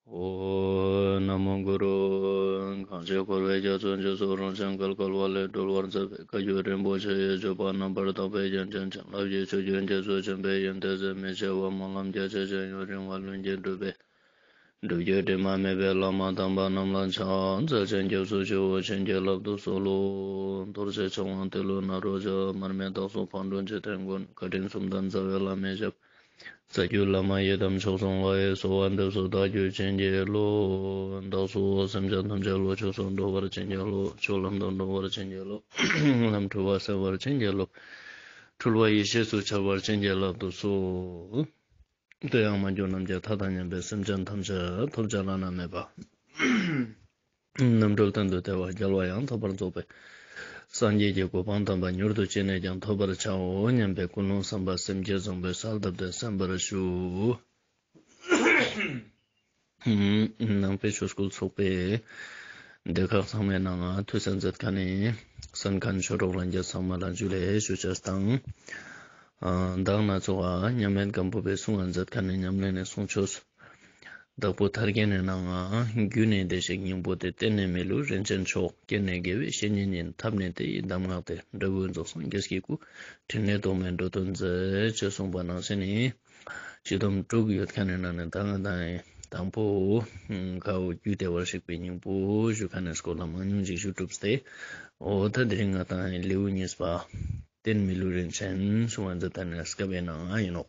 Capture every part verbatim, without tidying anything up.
ཨོཾ་ན་མོ་གུ་རུ། གང་ཞིག་འཁོར་བའི་རྒྱ་མཚོ་འཇིགས་སུ་རུང་ཞིང་བརྒལ་དཀའ་བ་ལས་སྒྲོལ་བར་མཛད་པའི་བཀའ་བརྒྱུད་རིན་པོ་ཆེ་ཡི་སྤྱོད་པ་རྣམ་པར་དག་པའི་རྒྱན་ཅན་བྱིན་རླབས་ཀྱི་ཆུ་རྒྱུན་རྒྱ་མཚོ་ཆེན་པོའི་ཡོན་ཏན་ཟད་མི་ཤེས་པ་སྨོན་ལམ་རྒྱ་ཆེ་ཞིང་ཡུན་རིང་བ་ལྷུན་གྱིས་གྲུབ་པའི་སྒྲུབ་བརྒྱུད་དྲི་མ་མེད་པའི་བླ་མ་དམ་པ་རྣམས་ལ་ཕྱག་འཚལ་ཞིང་སྐྱབས་སུ་མཆིའོ། བྱིན་གྱིས་བརླབ་ཏུ་གསོལ་ལོ། རྡོ་རྗེ་འཆང་དབང་ཏེ་ལོ་ནཱ་རོ་ཞབས། མར་མི་དྭགས་པོ་ཕག་གྲུ་འཇིག་རྟེན་མགོན། བཀའ་དྲིན་གསུམ་ལྡན་རྩ་བའི་བླ་མའི་ཞབས། རྩ་བརྒྱུད་བླ་མ་ཡི་དམ་མཆོག་གསུམ་ལ། གསོལ་བ་འདེབས་སོ་བདག་རྒྱུད་བྱིན་གྱིས་རློབས། བདག་སོགས་སེམས་ཅན་ཐམས་ཅད་བློ་ཆོས་སུ་འགྲོ་བར་བྱིན་གྱིས་རློབས། ཆོས་ལམ་དུ་འགྲོ་བར་བྱིན་གྱིས་རློབས། ལམ་འཁྲུལ་བ་སེལ་བར་བྱིན་གྱིས་རློབས། འཁྲུལ་བ་ཡེ་ཤེས་སུ་འཆར་བར་བྱིན་གྱིས་བརླབ་ཏུ་གསོལ། དེ་ཡང་མ་གྱུར་ནམ་མཁའི་མཐའ་དང་མཉམ་པའི་སེམས་ཅན་ཐམས་ཅད་ཐོབ་བྱ་བླ་ན་མེད་པ། རྣམ་གྲོལ་གཏན་དུ་བདེ་བ་རྒྱལ་བ་ཡང་དག་པར་རྫོགས་པའི་སངས་རྒྱས་ཀྱི་གོ་འཕང་དམ་པ་མྱུར་དུ་ཅི་ནས་ཀྱང་ཐོབ་པར་བྱའོ་སྙམ་པའི་ཀུན་སློང་བསམ་པ་སེམས་བསྐྱེད་བཟང་པོའི་གསལ་བཏབ་སྟེ་གསན་པར་ཞུ། ནང་པའི་ཆོས་སྐུལ་ཚོགས་པའི་སྡེ་ཁག་ཚང་མའི་ནང་ང་ཐུགས་གསན་མཛད་མཁན་ནི་གསན་མཁན་ཆོས་གྲོགས་ལྷན་རྒྱས་ཚང་མ་ལ་ཇུ་ལེ་ཞུ་ཅེས་དང་། ཨ་མདང་ནེ་ཚོགས་པ་མཉམ་མེད་སྒམ་པོ་པའི་གསུང་ང་མཛད་མཁན་ནི་ཉམས་ལེན་ནི་གསུང་ཆོས། དྭགས་པོ་ཐར་རྒྱན་ནི་ནང་ང་། རྒྱུ་ནི་བདེ་གཤེགས་སྙིང་པོ་སྟེ། རྟེན་ནི་མི་ལུས་རིན་ཆེན་མཆོག་རྐྱེན་ནི་དགེ་བའི་བཤེས་གཉེན་ཡིན། ཐབས་ནི་དེ་ཡི་གདམས་ངག་སྟེ། འབྲས་བུ་རྫོགས་སངས་རྒྱས་ཀྱི་སྐུ། ཕྲིན་ལས་རྟོག་མེད་འགྲོ་དོན་མཛད། ཅེས་གསུངས་པ་ནང་བཞིན་ནི། སྤྱི་སྡོམ་དྲུག་ཡོད་མཁན་ནི་ནང་ནེ་ད་ང་དང་དང་པོ་ཁ་བོ་རྒྱུ་བདེ་བར་གཤེགས་པའི་སྙིང་པོ་ཞུ་མཁན་ནི་སྐོར་ལ་མང་ཉུང་ཅིག་ཞུ་གྲུབ་སྟེ། འོ་ད་དེ་རིང་ང་དང་ལེའུ་གཉིས་པ། རྟེན་མི་ལུས་རིན་ཆེན་གསུང་བ་མཛད་མཁན་ནི་སྐབས་ཨིན་ནོག་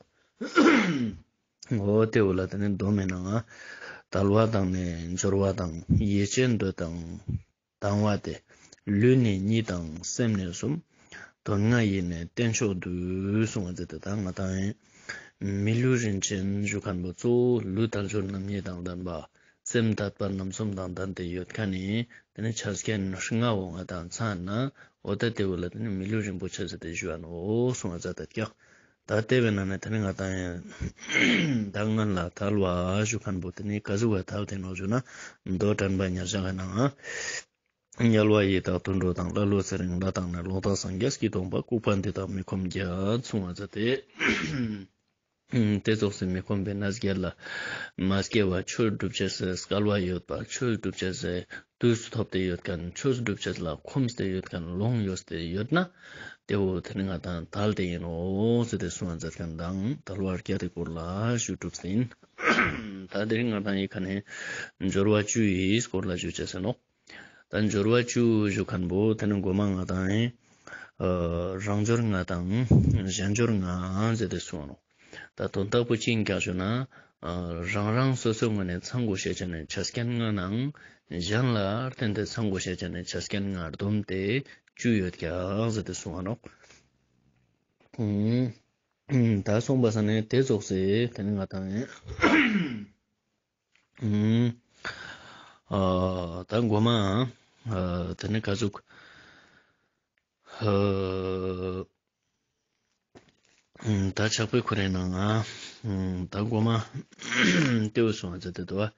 འོ་དེ་བོ་ལ་དེ་ནི་སྡོམ་མི་ནང་ང་། དལ་བ་དང་ནི་འབྱོར་བ་དང་། ཡིད་ཆེས་འདོད་དང་དང་བ་སྟེ། ལུས་ནི་གཉིས་དང་སེམས་ནི་གསུམ། དོན་ལྔ་ཡིས་ནི་རྟེན་མཆོག་བསྡུས། གསུང་བ་མཛད་དེ་ད་ང་དང་ཨིན། མི་ལུས་རིན་ཆེན་ཞུ་མཁན་བོ་གཙོ་བོ་ལུས་དལ་འབྱོར་རྣམ་གཉིས་དང་ལྡན་པ། སེམས་དད་པ་རྣམ་གསུམ་དང་ལྡན་ཏེ་ཡོད་མཁན་ནི་དེ་ནི་ཆ་རྐྱེན་ལྔ་བོ་ང་དང་ཚང་ན་འོ་ད་དེ་བོ་ལ་དེ་ནི་མི་ལུས་རིན་པོ་ཆེ་ཟེར་ཏེ་ཞུ་འ་ནོག་གསུང་བ་མཛད་དེ་ཀྱང་། ད་དེ་བོའི་ནང་ནེ་དེ་ནི་ང་དང་ཨིན། ད་སྔོན་ལ་དལ་བ་ཞུ་མཁན་བོ་དེ་ནི་ག་ཟུག་གི་དལ་ཏེ་ནོག་ཞུ་ན། མདོ་དྲན་པ་ཉེར་བཞག་གི་ནང་ང་། དམྱལ་བ་ཡི་དྭགས་དུད་འགྲོ་དང་། ཀླ་ཀློ་ཚེ་རིང་ལྷ་དང་ནི། ལོག་ལྟ་སངས་རྒྱས་ཀྱིས་སྟོང་པ། ལྐུགས་པ་འདི་དག་མི་ཁོམ་བརྒྱད། གསུང་བ་མཛད་དེ། དེ་ཙོགས་སི་མི་ཁོམ་པའི་གནས་བརྒྱད་ལ་མ་སྐྱེ་བ་ཆོས་སྒྲུབ་ཅེས་སི་སྐལ་བ་ཡོད་པ། ཆོས་སྒྲུབ་ཅེས་སི་དུས་སུ་ཐོབ་སྟེ་ཡོད་མཁན། ཆོས་སྒྲུབ་ཅེས་ལ་ཁོམ་སྟེ་ཡོད་མཁན། ལོང་ཡོད་དེ་ཡོད་ན། དེ་བོ་དེ་ནི་ང་དང་དལ་ཏེ་ཨིན་ནོག་ཟེར་ཏེ་གསུང་བ་མཛད་མཁན་དང་དལ་བ་བརྒྱད་དེ་སྐོར་ལ་ཞུ་གྲུབ་ཟིན། ད་དེ་རིང་ང་དང་ཨི་ཁ་ནེ་འབྱོར་བ་བཅུ་ཡི་སྐོར་ལ་ཞུ་ཅེས་ཨིན་ནོག་ད་འབྱོར་བ་བཅུ་ཞུ་མཁན་བོ་དེ་ནི་གོ་མ་ང་དང་ཨིན། ཨ་རང་འབྱོར་ལྔ་དང་གཞན་འབྱོར་ལྔ་ཟེར་ཏེ་གསུངས་ནོག་ད་དོན་དག་པོ་ཅི་ཨིན་ཀྱང་ཞུ་ན། ཨ་རང་རང་སོ་སོའི་ངོས་ནེ་ཚང་དགོས་ཤེས་ཅན་ནི་ཆ་རྐྱེན་ལྔ་ནང་གཞན་ལ་བརྟེན་ཏེ་ཚང་དགོས་ཤེས་ཅན་ནི་ཆ་རྐྱེན་ལྔ་བསྡོམས་ཏེ་བཅུ་ཡོད་ཀྱག་ཟེར་ཏེ་གསུངས་ནོག་ད་གསུངས་པ་ས་ནི་དེ་ཙོགས་སི་དེ་ནི་ང་དང་ཨིན། ཨ་ད་གོ་མ་ཨ་དེ་ནི་ག་ཟུག་ཨ་ད་ཕྱག་དཔེ་ཁོ་རའི་ནང་ང་ད་གོ་མ་དེ་བོ་གསུང་བ་མཛད་དེ་འདུག་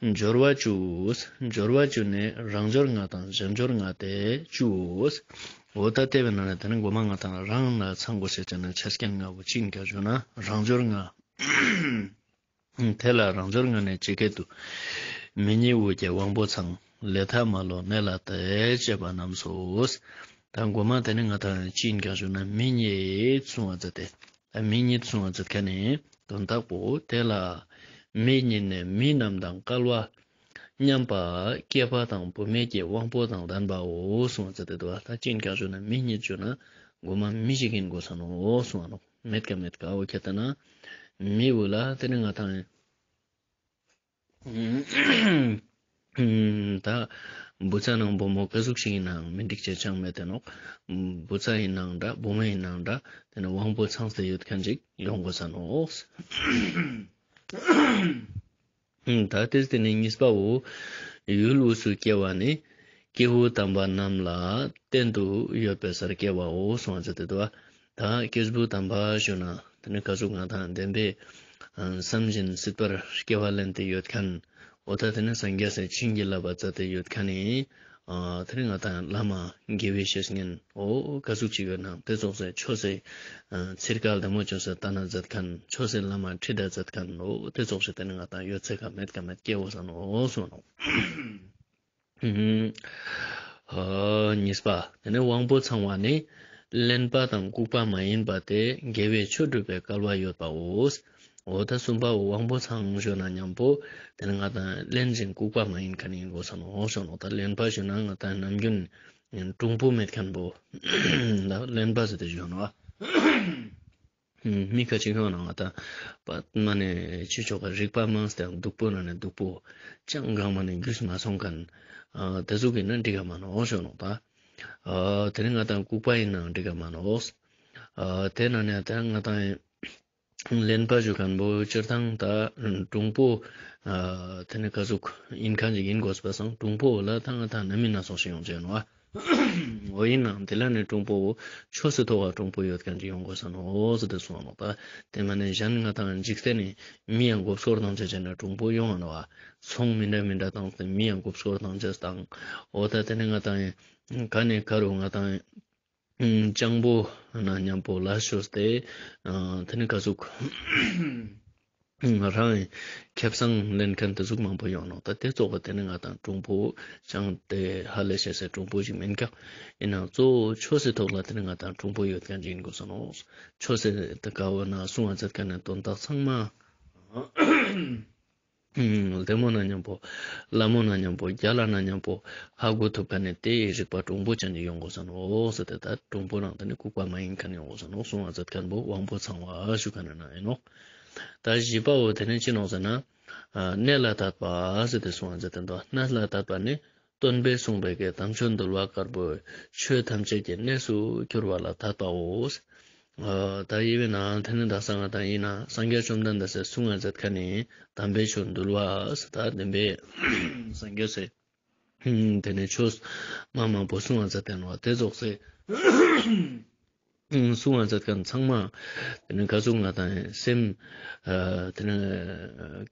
པ། འབྱོར་བ་བཅུ། འབྱོར་བ་བཅུ་ནི་རང་འབྱོར་ལྔ་དང་གཞན་འབྱོར་ལྔ་སྟེ་བཅུའོ། འོ་ད་དེ་བོའི་ནང་ནེ་དེ་ནི་གོ་མ་ང་དང་རང་ལ་ཚང་དགོས་ཤེས་ཅན་ནི་ཆ་རྐྱེན་ལྔ་བོ་ཅི་ཨིན་ཀྱང་ཞུ་ན་རང་འབྱོར་ལྔ། དེ་ལ་རང་འབྱོར་ལྔ་ནི་ཇི་སྐད་དུ། མི་ཉིད་དབུས་ཀྱི་དབང་པོ་ཚང་། ལས་མཐའ་མ་ལོག་གནས་ལ་དད། ཅེས་པ་རྣམས་སོ། ད་གོ་མ་དེ་ནི་ང་དང་ཅི་ཨིན་ཀྱང་ཞུ་ན་མི་ཉིད་གསུང་བ་མཛད་དེ། ད་མི་ཉིད་གསུང་བ་མཛད་མཁན་ནི་དོན་དག་པོ་དེ་ལ་མི་ཉིད་ནི་མི་རྣམས་དང་སྐལ་བ་མཉམ་པ་སྐྱེས་པ་དང་བུད་མེད་ཀྱི་དབང་པོ་དང་ལྡན་པའོ་གསུང་བ་མཛད་དེ་འདུག་པ། ད་ཅི་ཨིན་ཀྱང་ཞུ་ན་མི་ཉིད་ཞུ་ན་གོ་མ་མི་ཞིག་ཨིན་དགོས་ས་ནོག་གསུང་བ་ནོག་མེད་ཀ་མེད་ཀ་འོ་ཁྱད་ད་ན་མི་བོ་ལ་དེ་ནི་ང་དང་ཨིན། ད་བུ་ཚ་ནང་བུ་མོ་ག་ཟུག་ཞིག་ཨིན་ནའང་མི་འགྲིག་ཅེས་ཅང་མེད་དེ་ནོག་བུ་ཚ་ཨིན་ནའང་འདྲ་བུ་མོ་ཨིན་ནའང་འདྲ་དེ་ནི་དབང་པོ་ཚང་སྟེ་ཡོད་མཁན་ཅིག་ཡོང་དགོས་ས་ནོག་ད་དེ་སྟེ་ནི་གཉིས་པའོ། ཡུལ་དབུས་སུ་སྐྱེ་བ་ནི། སྐྱེས་བུ་དམ་པ་རྣམས་ལ་བརྟེན་དུ་ཡོད་པའི་སར་སྐྱེ་བའོ་གསུང་བ་མཛད་དེ་འདུག་པ། ད་སྐྱེས་བུ་དམ་པ་ཞུ་ན་དེ་ནི་ག་ཟུག་ང་དང་བདེན་པའི་བསམ་བཞིན་སྲིད་པར་སྐྱེ་བ་ལེན་ཏེ་ཡོད་མཁན། འོ་ད་དེ་ནི་སངས་རྒྱས་སི་བྱིན་གྱིས་བརླབས་པ་མཛད་དེ་ཡོད་མཁན་ནི་ ཨ་དེ་ནི་ང་ཏང་བླ་མ་དགེ་བའི་བཤེས་གཉེན་འོ་ག་ཟུག་ཅིག་ཡོད་ན་དེ་ཙོགས་སེ་ཆོས་སི་ཨ་ཚིར་ཀ་ལྡེ་མོ་ཅོས་སེ་ལྟ་ན་མཛད་མཁན་ཆོས་སི་བླ་མ་ཁྲིད་ད་མཛད་མཁན་འོ་དེ་ཙོགས་སེ་དེ་ནི་ང་ཏང་ཡོད་ཚད་ག་མེད་ག་མེད་སྐྱེ་བོ་ས་ནོག་གསུངས་ནོག། ཨ་གཉིས་པ། དེ་ནས་དབང་པོ་ཚང་བ་ནི་གླེན་པ་དང་ལྐུགས་པ་མ་ཡིན་པ་སྟེ་དགེ་བའི་ཆོས་སྒྲུབ་པའི་སྐལ་བ་ཡོད་པའོ། འོ་ད་གསུམ་པའོ་དབང་པོ་ཚང་ཞུ་ན་མཉམ་པོ་དེ་ནི་ང་ཏང་གླེན་ཞིང་ལྐུགས་པ་མ་ཡིན་མཁན་ཡིན་དགོས་ས་ནོག་ཞུ་ནོག། ད་གླེན་པ་ཞུ་ན་ང་ཏང་ནམ་རྒྱུན་གྲུང་པོ་མེད་མཁན་པོ་ད་གླེན་པ་ཟེར་ཏེ་ཞུ་ནོག། མི་ཁ་ཅིག་ཡོང་ན་ང་ཏང་པདྨ་ནས་ཕྱི་ཕྱོགས་ཀ་རིག་པ་མང་སྟེ་སྡུག་པོ་ན་ནས་སྡུག་པོ་ཅང་གང་མ་ནས་རྒྱུས་མ་སོང་མཁན་ཨ་དེ་ཟུག་ཡིན་ན་འགྲིག་ག་མ་ནོག་ཞུ་ནོག། ད་ཨ་དེ་ནི་ང་ཏང་ལྐུགས་པ་ཡིན་ནའང་འགྲིག་ག་མ་ནོག། ཨ་དེ་ན་ནས་ད་ང་ཏང་གླེན་པ་ཞུ་མཁན་པོ་སྤྱིར་བཏང་ད་གྲུང་པོ་ཨ་དེ་ནི་ག་ཟུག་ཡིན་མཁན་ཅིག་ཡིན་དགོས་པ་སང་གྲུང་པོ་ལ་ད་ང་ཏང་ནམ་ཡིན་ན་སོང་ཞིག་ཡོང་ཅེས་ནོག། འོ་ཡིན་ནའང་དེ་ལ་ནི་གྲུང་པོ་ཆོས་སི་ཐོག་ག་གྲུང་པོ་ཡོད་མཁན་ཅིག་ཡོང་དགོས་ས་ནོག་ཟེར་ཏེ་གསུངས་ནོག། ད་དེ་མ་ནས་གཞན་ང་ཏང་འཇིག་རྟེན་ནི་མི་ཡང་མགོ་སྐོར་བཏང་ཅེས་ཅན་ན་གྲུང་པོ་ཡོང་ང་ནོག། ཚོང་མི་འདྲ་མི་འདྲ་བཏང་སྟེ་མི་ཡང་མགོ་སྐོར་བཏང་ཅེས་དང་། འོ་ད་དེ་ནི་ང་ཏང་ག་ནས་ག་རུ་ང་ཏང་སྤྱང་པོ་ན་མཉམ་པོ་ལ་ཤོར་ཏེ་ཨ་དེ་ནི་ག་ཟུག་རང་ཁེ་བཟང་ལེན་མཁན་དེ་ཟུག་མང་པོ་ཡོང་ནོག། ད་དེ་ཙོགས་པ་དེ་ནི་ང་ཏང་གྲུང་པོ་ཅང་དེ་ཧ་ལས་ཤེས་སའི་གྲུང་པོ་ཞིག་མིན་ཀྱང་ཡིན་ནའང་གཙོ་བོ་ཆོས་སི་ཐོག་ལ་དེ་ནི་ང་ཏང་གྲུང་པོ་ཡོད་མཁན་ཅིག་ཡིན་དགོས་ས་ནོག། ཆོས་སི་དེ་ག་བོ་ན་གསུང་བ་མཛད་མཁན་ནི་དོན་དག་ཚང་མ་ལྡེ་མོ་ན་མཉམ་པོ་སླ་མོ་ན་མཉམ་པོ་རྒྱལ་ལ་ན་མཉམ་པོ་ཧ་གོ་ཐུབ་མཁན་ནི་དེའི་རིག་པ་གྲུང་པོ་ཅན་ཅིག་ཡོང་དགོས་ས་ནོག་ཟེར་ཏེ། ད་གྲུང་པོ་ནང་དེ་ནི་ལྐུགས་པ་མ་ཡིན་མཁན་ཡོང་དགོས་ས་ནོག། གསུང་བ་མཛད་མཁན་པོ་དབང་པོ་ཚང་བ་ཞུ་མཁན་ནི་ན་ཡིན་ནོག། ད་བཞི་པའོ་དེ་ནི་ཅི་ནོག་ཟེར་ན་ཨ་གནས་ལ་དད་པ་ཟེར་ཏེ་གསུང་བ་མཛད་དེ་འདུག། གནས་ལ་དད་པ་ནི་སྟོན་པས་གསུངས་པའི་གི་དམ་ཆོས་འདུལ་བ་དཀར་པོའི་ཆོས་ཐམས་ཅད་ཀྱི་གནས་སུ་གྱུར་པ་ལ་དད་པའོ། ཨ་ད་ཡིན་པས་ན་དེ་ནི་ད་ས་ང་ཏང་ཡིན་ན་སངས་རྒྱས་བཅོམ་ལྡན་འདས་སི་གསུང་ང་མཛད་མཁན་ནི་དམ་པའི་ཆོས་འདུལ་བ་ཟེར་ད་བདེན་པའི་སངས་རྒྱས་སི་དེ་ནི་ཆོས་མ་མང་པོ་གསུང་ང་མཛད་དེ་ནོག། དེ་ཙོགས་སེ་གསུང་བ་མཛད་མཁན་ཚང་མ་དེ་ནི་ག་ཟུག་ང་ཏང་སེམས་ཨ་དེ་ནི་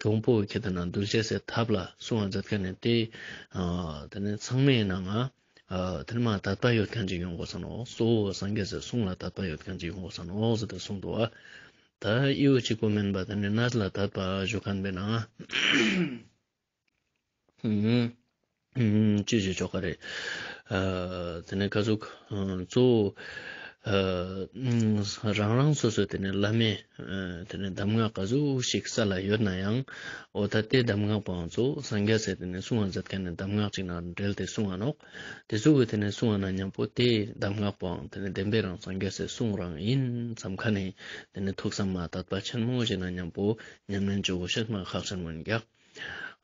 གྱོང་པོ་ཁྱེར་ཏེ་ན་འདུལ་ཅེས་སི་ཐབས་ལ་གསུང་བ་མཛད་མཁན་ནི་དེ་ཨ་དེ་ནི་ཚང་མའི་ནང་ང་ཨ་དེ་ནི་མ་དད་པ་ཡོད་མཁན་ཅིག་ཡོང་དགོས་ས་ནོག། གཙོ་བོ་སངས་རྒྱས་སི་གསུང་ལ་དད་པ་ཡོད་མཁན་ཅིག་ཡོང་དགོས་ས་ནོག་ཟེར་ཏེ་གསུངས་འདུག་པ། ད་ཡུལ་གཅིག་པོ་མིན་པ་དེ་ནི་གནས་ལ་དད་པ་ཞུ་མཁན་པས་ན། ཨུམ། ཨུམ། ཅི་ཞིག་ཆོག་ག་རེད། ཨ་དེ་ནི་ག་ཟུག་ཨ་གཙོ་བོ་ཨ་རང་རང་སོ་སོའི་དེ་ནི་བླ་མའི་ཨ་དེ་ནི་གདམས་ངག་ག་ཟུག་ཞིག་ས་ལ་ཡོད་ན་ཡང་། འོ་ད་དེ་གདམས་ངག་པོའང་གཙོ་བོ་སངས་རྒྱས་སི་དེ་ནི་གསུང་བ་མཛད་མཁན་ནི་གདམས་ངག་ཅིག་ནང་འབྲེལ་ཏེ་གསུང་ང་ནོག། དེ་ཟུག་གི་དེ་ནི་གསུང་ང་ན་མཉམ་པོ་དེ་གདམས་ངག་པོའང་དེ་ནི་བདེན་པའི་རང་སངས་རྒྱས་སི་གསུང་རང་ཡིན་བསམ་མཁན་ནི་དེ་ནི་ཐུགས་བསམ་མ་དད་པ་ཆེན་མོ་ཞིག་ན་མཉམ་པོ་ཉམས་ལེན་བཅོ་དགོས་ཤེས་མ་ཁག་ཆེན་མོ་ཡིན་ཀྱག།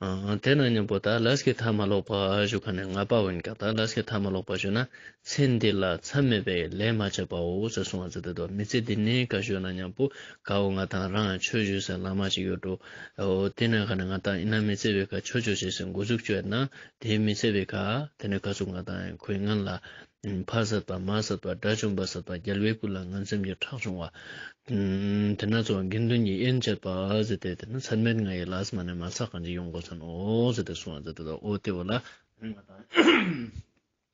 ཨ་དེ་ན་མཉམ་པོ་ད་ལས་ཀྱི་མཐའ་མ་ལོག་པ་ཞུ་མཁན་ནི་ལྔ་པ་འོན་ཀྱང་། ད་ལས་ཀྱི་མཐའ་མ་ལོག་པ་ཞུ་ན་ཚེ་འདི་ལ་མཚམས་མེད་པའི་ལས་མ་བྱས་པའོ་ཟེར་གསུང་བ་མཛད་དེ་འདུག། མི་ཚེ་འདི་ནས་ཀ་ཞུ་ན་མཉམ་པོ་ཀ་བོ་ང་ཏང་རང་ཆོས་ཞུ་སའི་བླ་མ་ཞིག་ཡོད་འགྲོ། འོ་དེ་ན་ཀ་ནས་ང་ཏང་ཡིན་ན་མི་ཚེ་བའི་ཀ་ཆོས་ཞུ་ཅེས་སི་འགོ་འཛུགས་བཅོས་ན་དེ་མི་ཚེ་བའི་ཀ་དེ་ནས་ཀ་ཟུག་ང་ཏང་ཁོའི་ངན་ལ་ཕ་བསད་པ་མ་བསད་པ་དགྲ་བཅོམ་པ་བསད་པ་རྒྱལ་བའི་སྐུ་ལ་ངན་སེམས་ཀྱི་ཁྲག་ཕྱུང་བ། དེ་ན་ཚོ་དགེ་འདུན་གྱི་དབྱེན་བྱེད་པ་ཟེར་ཏེ་དེ་ན་ཚད་མེད་ལྔ་ཡི་ལས་མ་ནས་མ་བསགས་མཁན་ཅིག་ཡོང་དགོས་ས་ནོག་ཟེར་ཏེ་གསུང་བ་མཛད་དེ་འདུག། འོ་དེ་བོ་ལ་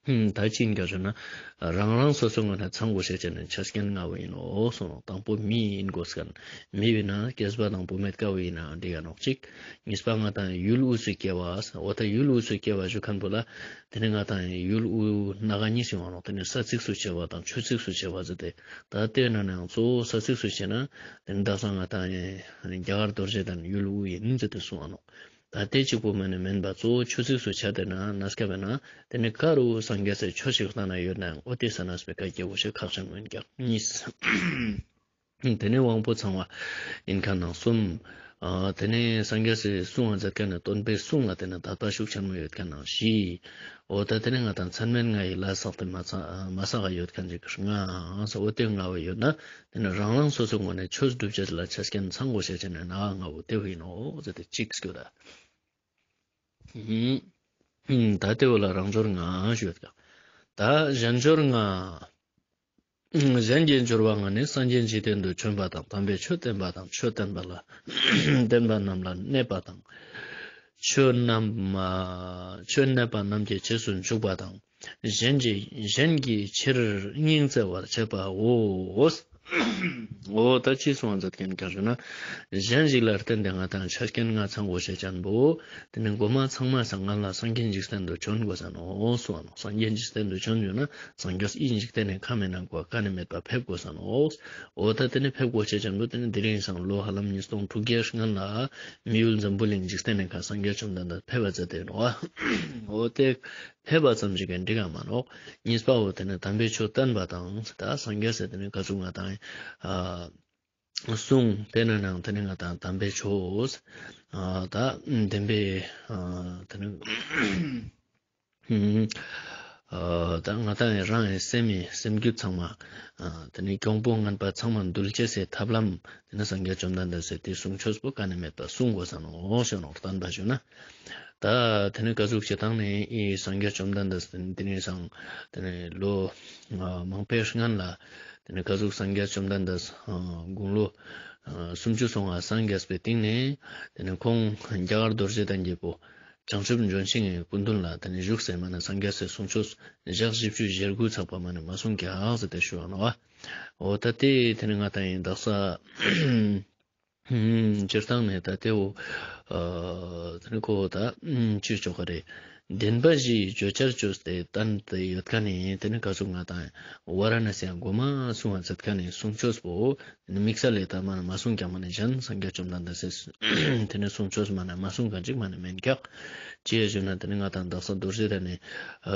ད་ཅི་ཡིན་ཀྱག་ཞུ་ན་རང་རང་སོ་སོའི་ངོས་ནས་ཚང་དགོས་ཤེས་ཅན་ནི་ཆ་རྐྱེན་ལྔ་བོ་ཡིན་ནོག་གསུངས་ནོག། དང་པོ་མི་ཡིན་དགོས་མཁན། མི་བོ་ན་སྐྱེས་པ་དང་བུད་མེད་ཀ་བོ་ཡིན་ནའང་འགྲིག་ག་ནོག་ཅིག། གཉིས་པ་ང་ཏང་ཡུལ་དབུས་སུ་སྐྱེ་བ། འོ་ད་ཡུལ་དབུས་སུ་སྐྱེ་བ་ཞུ་མཁན་པོ་ལ་དེ་ནི་ང་ཏང་ཡུལ་དབུས་སྣ་ཁ་གཉིས་ཤིག་ཡོང་ནོག། དེ་ནི་ས་ཚིགས་སུ་སྐྱེ་བ་དང་ཆུ་ཚིགས་སུ་སྐྱེ་བ་ཟེར་ཏེ། ད་དེ་ན་ནའང་གཙོ་བོ་ས་ཚིགས་སུ་སྐྱེ་ན་དེ་ནི་ད་ས་ང་ཏང་རྒྱ་གར་རྡོ་རྗེ་གདན་ཡུལ་དབུས་ཡིན་ཟེར་ཏེ་གསུངས་ནོག། ད་དེ་གཅིག་པོ་མ་ནས་མིན་པ་གཙོ་བོ་ཆུ་ཚིགས་སུ་ཆ་དེ་ན་ན་སྐབས་ན་དེ་ནི་ཀ་རུ་སངས་རྒྱས་སི་ཆོས་ཤིག་ལྟ་ན་ཡོད་ནའང་འོ་དེ་ས་ན་སྤེ་ཀ་སྐྱེ་བོ་ཞིག་ཁག་ཆེན་མོ་ཡིན་ཀྱག། གཉིས། དེ་ནས་དབང་པོ་ཚང་བ་ཡིན་མཁན་ནང་གསུམ། ཨ་དེ་ནས་སངས་རྒྱས་སི་གསུང་བ་མཛད་མཁན་ནི་སྟོན་པའི་གསུང་ལ་དེ་ནི་དད་པ་ཤུགས་ཆེན་མོ་ཡོད་མཁན་ནང་བཞི། འོ་ད་དེ་ནས་ང་ཏང་ཚད་མེད་ལྔ་ཡི་ལས་བསགས་ཏེ་མ་བསགས་མ་བསགས་ཡོད་མཁན་ཅིག་ལྔ། འོ་དེ་ལྔ་བོ་ཡོད་ན་དེ་ནི་རང་རང་སོ་སོའི་ངོས་ནས་ཆོས་སྒྲུབ་ཅེས་ལ་ཆ་རྐྱེན་ཚང་དགོས་ཤེས་ཅན་ནི་ན་ལྔ་བོ་དེ་བོ་ཡིན་ནོག་ཟེར་ཏེ་གཅིག་སྐྱོད་ད། ད་དེ་བོ་ལ་རང་འབྱོར་ལྔ་ཞུ་ཡོད་ཀྱག། ད་གཞན་འབྱོར་ལྔ། གཞན་གྱི་འབྱོར་བ་ལྔ་ནི། སངས་རྒྱས་འཇིག་རྟེན་དུ་བྱོན་པ་དང་། དམ་པའི་ཆོས་བསྟན་པ་དང་། ཆོས་བསྟན་པ་ལ་བསྟན་པ་རྣམས་ལ་གནས་པ་དང་། ཆོས་རྣམས་མ་ཆོས་གནས་པ་རྣམས་ཀྱི་རྗེས་སུ་འཇུག་པ་དང་། གཞན་གྱི་གཞན་གྱི་ཕྱིར་སྙིང་བརྩེ་བར་བྱེད་པའོ། འོ་ད་ཅི་གསུང་བ་མཛད་མཁན་གང་ཞུ་ན། གཞན་ཞིག་ལ་བརྟེན་ཏེ་ང་དང་ཆ་རྐྱེན་ང་ཚང་དགོས་ཤེས་ཅན་པོ། དེ་ནི་མགོ་མ་ཚང་མ་སང་ང་ལ་སངས་རྒྱས་འཇིག་རྟེན་དུ་བྱོན་དགོས་ས་ནོག་གསུང་བ་ནོག་སངས་རྒྱས་འཇིག་རྟེན་དུ་བྱོན་ཞུ་ན། སངས་རྒྱས་ཨི་འཇིག་རྟེན་ནས་ཁ་མེད་ན་གོ་ཀ་ནས་མེད་པ་ཕེབས་དགོས་ས་ནོག་འོ་ད་དེ་ནི་ཕེབས་དགོས་ཤེས་ཅན་པོ་དེ་ནི་དེ་རིང་སང་ལོ་ཧ་ལམ་ཉིས་སྟོང་དྲུག་བརྒྱའི་སྔན་ལ་མི་ཡུལ་འཛམ་བུ་གླིང་འཇིག་རྟེན་ནས་ཁ་སངས་རྒྱས་བཅོམ་ལྡན་འདས་ཕེབས་པ་མཛད་དེ་ནོག་འོ་དེ་ཕེབས་པ་ཙམ་ཞིག་གིས་འགྲིག་ག་མ་ནོག་གཉིས་པ་བོ་དེ་ནི་དམ་པའི་ཆོས་བསྟན་པ་དང་ད་སངས་རྒྱས་སི་དེ་ནི་ག་ཟུག་ང་དང་ཨ་གསུང་དེ་ནི་ནང་དེ་ནི་ང་དང་དམ་པའི་ཆོས་ཨ་ད་བདེན་པའི་ཨ་དེ་ནི་ཨ་ད་ང་དང་རང་ཡི་སེམས་ཡི་སེམས་རྒྱུད་ཚང་མ་ཨ་དེ་ནི་གྱོང་པོ་ངན་པ་ཚང་མ་འདུལ་ཅེས་སི་ཐབས་ལམ་དེ་ནི་སངས་རྒྱས་བཅོམ་ལྡན་འདས་སི་དེ་གསུང་ཆོས་པོ་ཀ་ནས་མེད་པ་གསུང་དགོས་ས་ནོག་ཞུ་ནོག་བསྟན་པ་ཞུ་ན། ད་དེ་ནི་ག་ཟུག་བྱེད་སྟངས་ནི་ཨི་སངས་རྒྱས་བཅོམ་ལྡན་འདས་དེ་ནི་སང་དེ་ནི་ལོ་ཨ་མང་པོའི་སྔན་ལ་དེ་ནི་ག་ཟུག་སངས་རྒྱས་བཅོམ་ལྡན་འདས་ཨ་དགུང་ལོ་ཨ་སུམ་ཅུ་སོ་ལྔ་སངས་རྒྱས་པའི་སྟིང་ནས་དེ་ནི་ཁོང་རྒྱ་གར་རྡོ་རྗེ་གདན་གྱི་བུ་བྱང་ཆུབ་ལྗོན་ཤིང་གི་སྐུ་མདུན་ལ་དེ་ནི་བཞུགས་སེ་མ་ནེ་སངས་རྒྱས་སི་གསུང་ཆོས་ཞག་བཞི་བཅུ་ཞེ་དགུ་ཚག་པ་མ་ནེ་མ་གསུང་ཀྱག་ཟེར་ཏེ་ཞུ་བ་ནོག་འོ་ད་དེ་དེ་ནི་ང་དང་ཡིན་དག་ས་སྤྱིར་བཏང་ནས་ད་དེ་བོ་ཨ་དེ་ནི་ཁོ་བོ་ད་ཅི་ཆོག་ག་རེད། བདེན་པ་བཞིའི་བརྗོད་བྱར་བཅོས་ཏེ་བསྟན་ཏེ་ཡོད་མཁན་ནི་དེ་ནི་ག་ཟུག་ང་དང་ཝཱ་ར་ཎ་སི་ཡང་མགོ་མ་གསུང་བ་མཛད་མཁན་ནི་གསུང་ཆོས་པོ་དེ་ནི་དམིགས་བསལ་ལས་ད་མ་ནེ་མ་གསུང་ཀྱག་མ་ནེ་གཞན་སངས་རྒྱས་བཅོམ་ལྡན་འདས་སི་དེ་ནི་གསུང་ཆོས་མ་ནེ་མ་གསུང་མཁན་ཅིག་མ་ནེ་མེན་ཀྱག་ཅི་ཡ་ཞུ་ན་དེ་ནི་ང་དང་དག་ས་རྡོ་རྗེ་གདན་ནི་ཨ་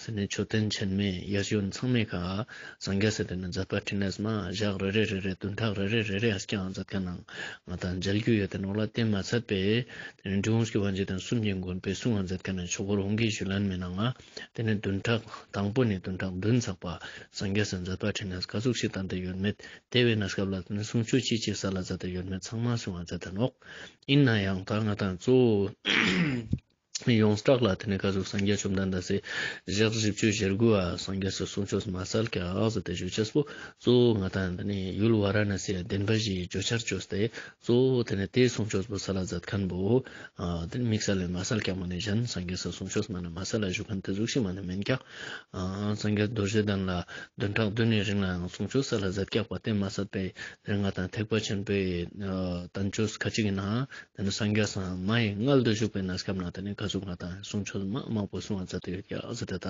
དེ་ནི་མཆོད་རྟེན་ཆེན་མོའི་ཡ་ཞུ་ཚང་མའི་ཁ་སངས་རྒྱས་སི་དེ་ནི་མཛད་པ་འཕྲིན་ལས་མ་ཞག་རེ་རེ་རེ་རེ་བདུན་ཕྲག་རེ་རེ་རེ་རེ་ཨ་སྐྱང་མཛད་མཁན་ནང་ང་དང་མཇལ་རྒྱུ་ཡོད་དེ་ནོག་ལ། དེ་མ་ཚད་པའི་དེ་ནི་འབྲི་གུང་སྐྱོབ་པ་འཇིག་རྟེན་གསུམ་གྱི་མགོན་པོའི་གསུང་བ་མཛད་མཁན་ནི་ཆོས་འཁོར་འོང་གི་ཞུ་ལན་མི་ནང་ང་དེ་ནི་བདུན་ཕྲག་དང་པོ་ནས་བདུན་ཕྲག་བདུན་ཚག་པ་སངས་རྒྱས་སི་མཛད་པ་འཕྲིན་ལས་ག་ཟུག་ཞིག་བསྟན་ཏེ་ཡོད་མེད། དེ་བས་ན་སྐབས་ལ་དེ་ནི་གསུང་ཆོས་ཅི་ཅི་ས་ལ་མཛད་དེ་ཡོད་མེད་ཚང་མ་གསུང་བ་མཛད་དེ་ནོག་ཡིན་ན་ཡང་ད་ང་དང་གཙོ་བོ་ཡོངས་གྲགས་ལ་དེ་ནི་ག་ཟུག་སངས་རྒྱས་བཅོམ་ལྡན་འདས་སི་ཞག་བཞི་བཅུ་ཞེ་དགུ་བ་སངས་རྒྱས་སི་གསུང་ཆོས་མ་སལ་ཀྱག་ཟེར་ཏེ་ཞུ་ཅེས་པོ་གཙོ་བོ་ང་དང་དེ་ནི་ཡུལ་ཝཱ་ར་ཎ་སི་ཡ་བདེན་པ་བཞིའི་བརྗོད་བྱར་བཅོས་ཏེ་གཙོ་བོ་དེ་ནི་དེའི་གསུང་ཆོས་པོ་ས་ལ་མཛད་མཁན་པོ་ཨ་དེ་ནི་དམིགས་བསལ་ལས་མ་སལ་ཀྱག་མ་ནེ་གཞན་སངས་རྒྱས་སི་གསུང་ཆོས་མ་ནེ་མ་སལ་ལ་བཞུགས་མཁན་དེ་ཟུག་ཞིག་མ་ནེ་མེན་ཀྱག་ཨ་སངས་རྒྱས་རྡོ་རྗེ་གདན་ལ་བདུན་ཕྲག་བདུན་ནི་རིང་ལ་ཡང་གསུང་ཆོས་ས་ལ་མཛད་ཀྱག་པ་དེ་མ་ཟད་པའི་དེ་ནི་ང་དང་ཐེག་པ་ཆེན་པོའི་ཨ་བསྟན་བཅོས་ཁ་ཅིག་གི་ནང་དེ་ནི་སངས་རྒྱས་སི་མ་ཡི་མངལ་དུ་བཞུགས་པའི་གནས་སྐབས་ནང་དེ་ནི་ག་ཟུག་ང་དང་གསུང་ཆོས་མ་མང་པོ་གསུང་བ་མཛད་དེ་ཡོད་ཀྱག་ཟེར་ཏེ་ད་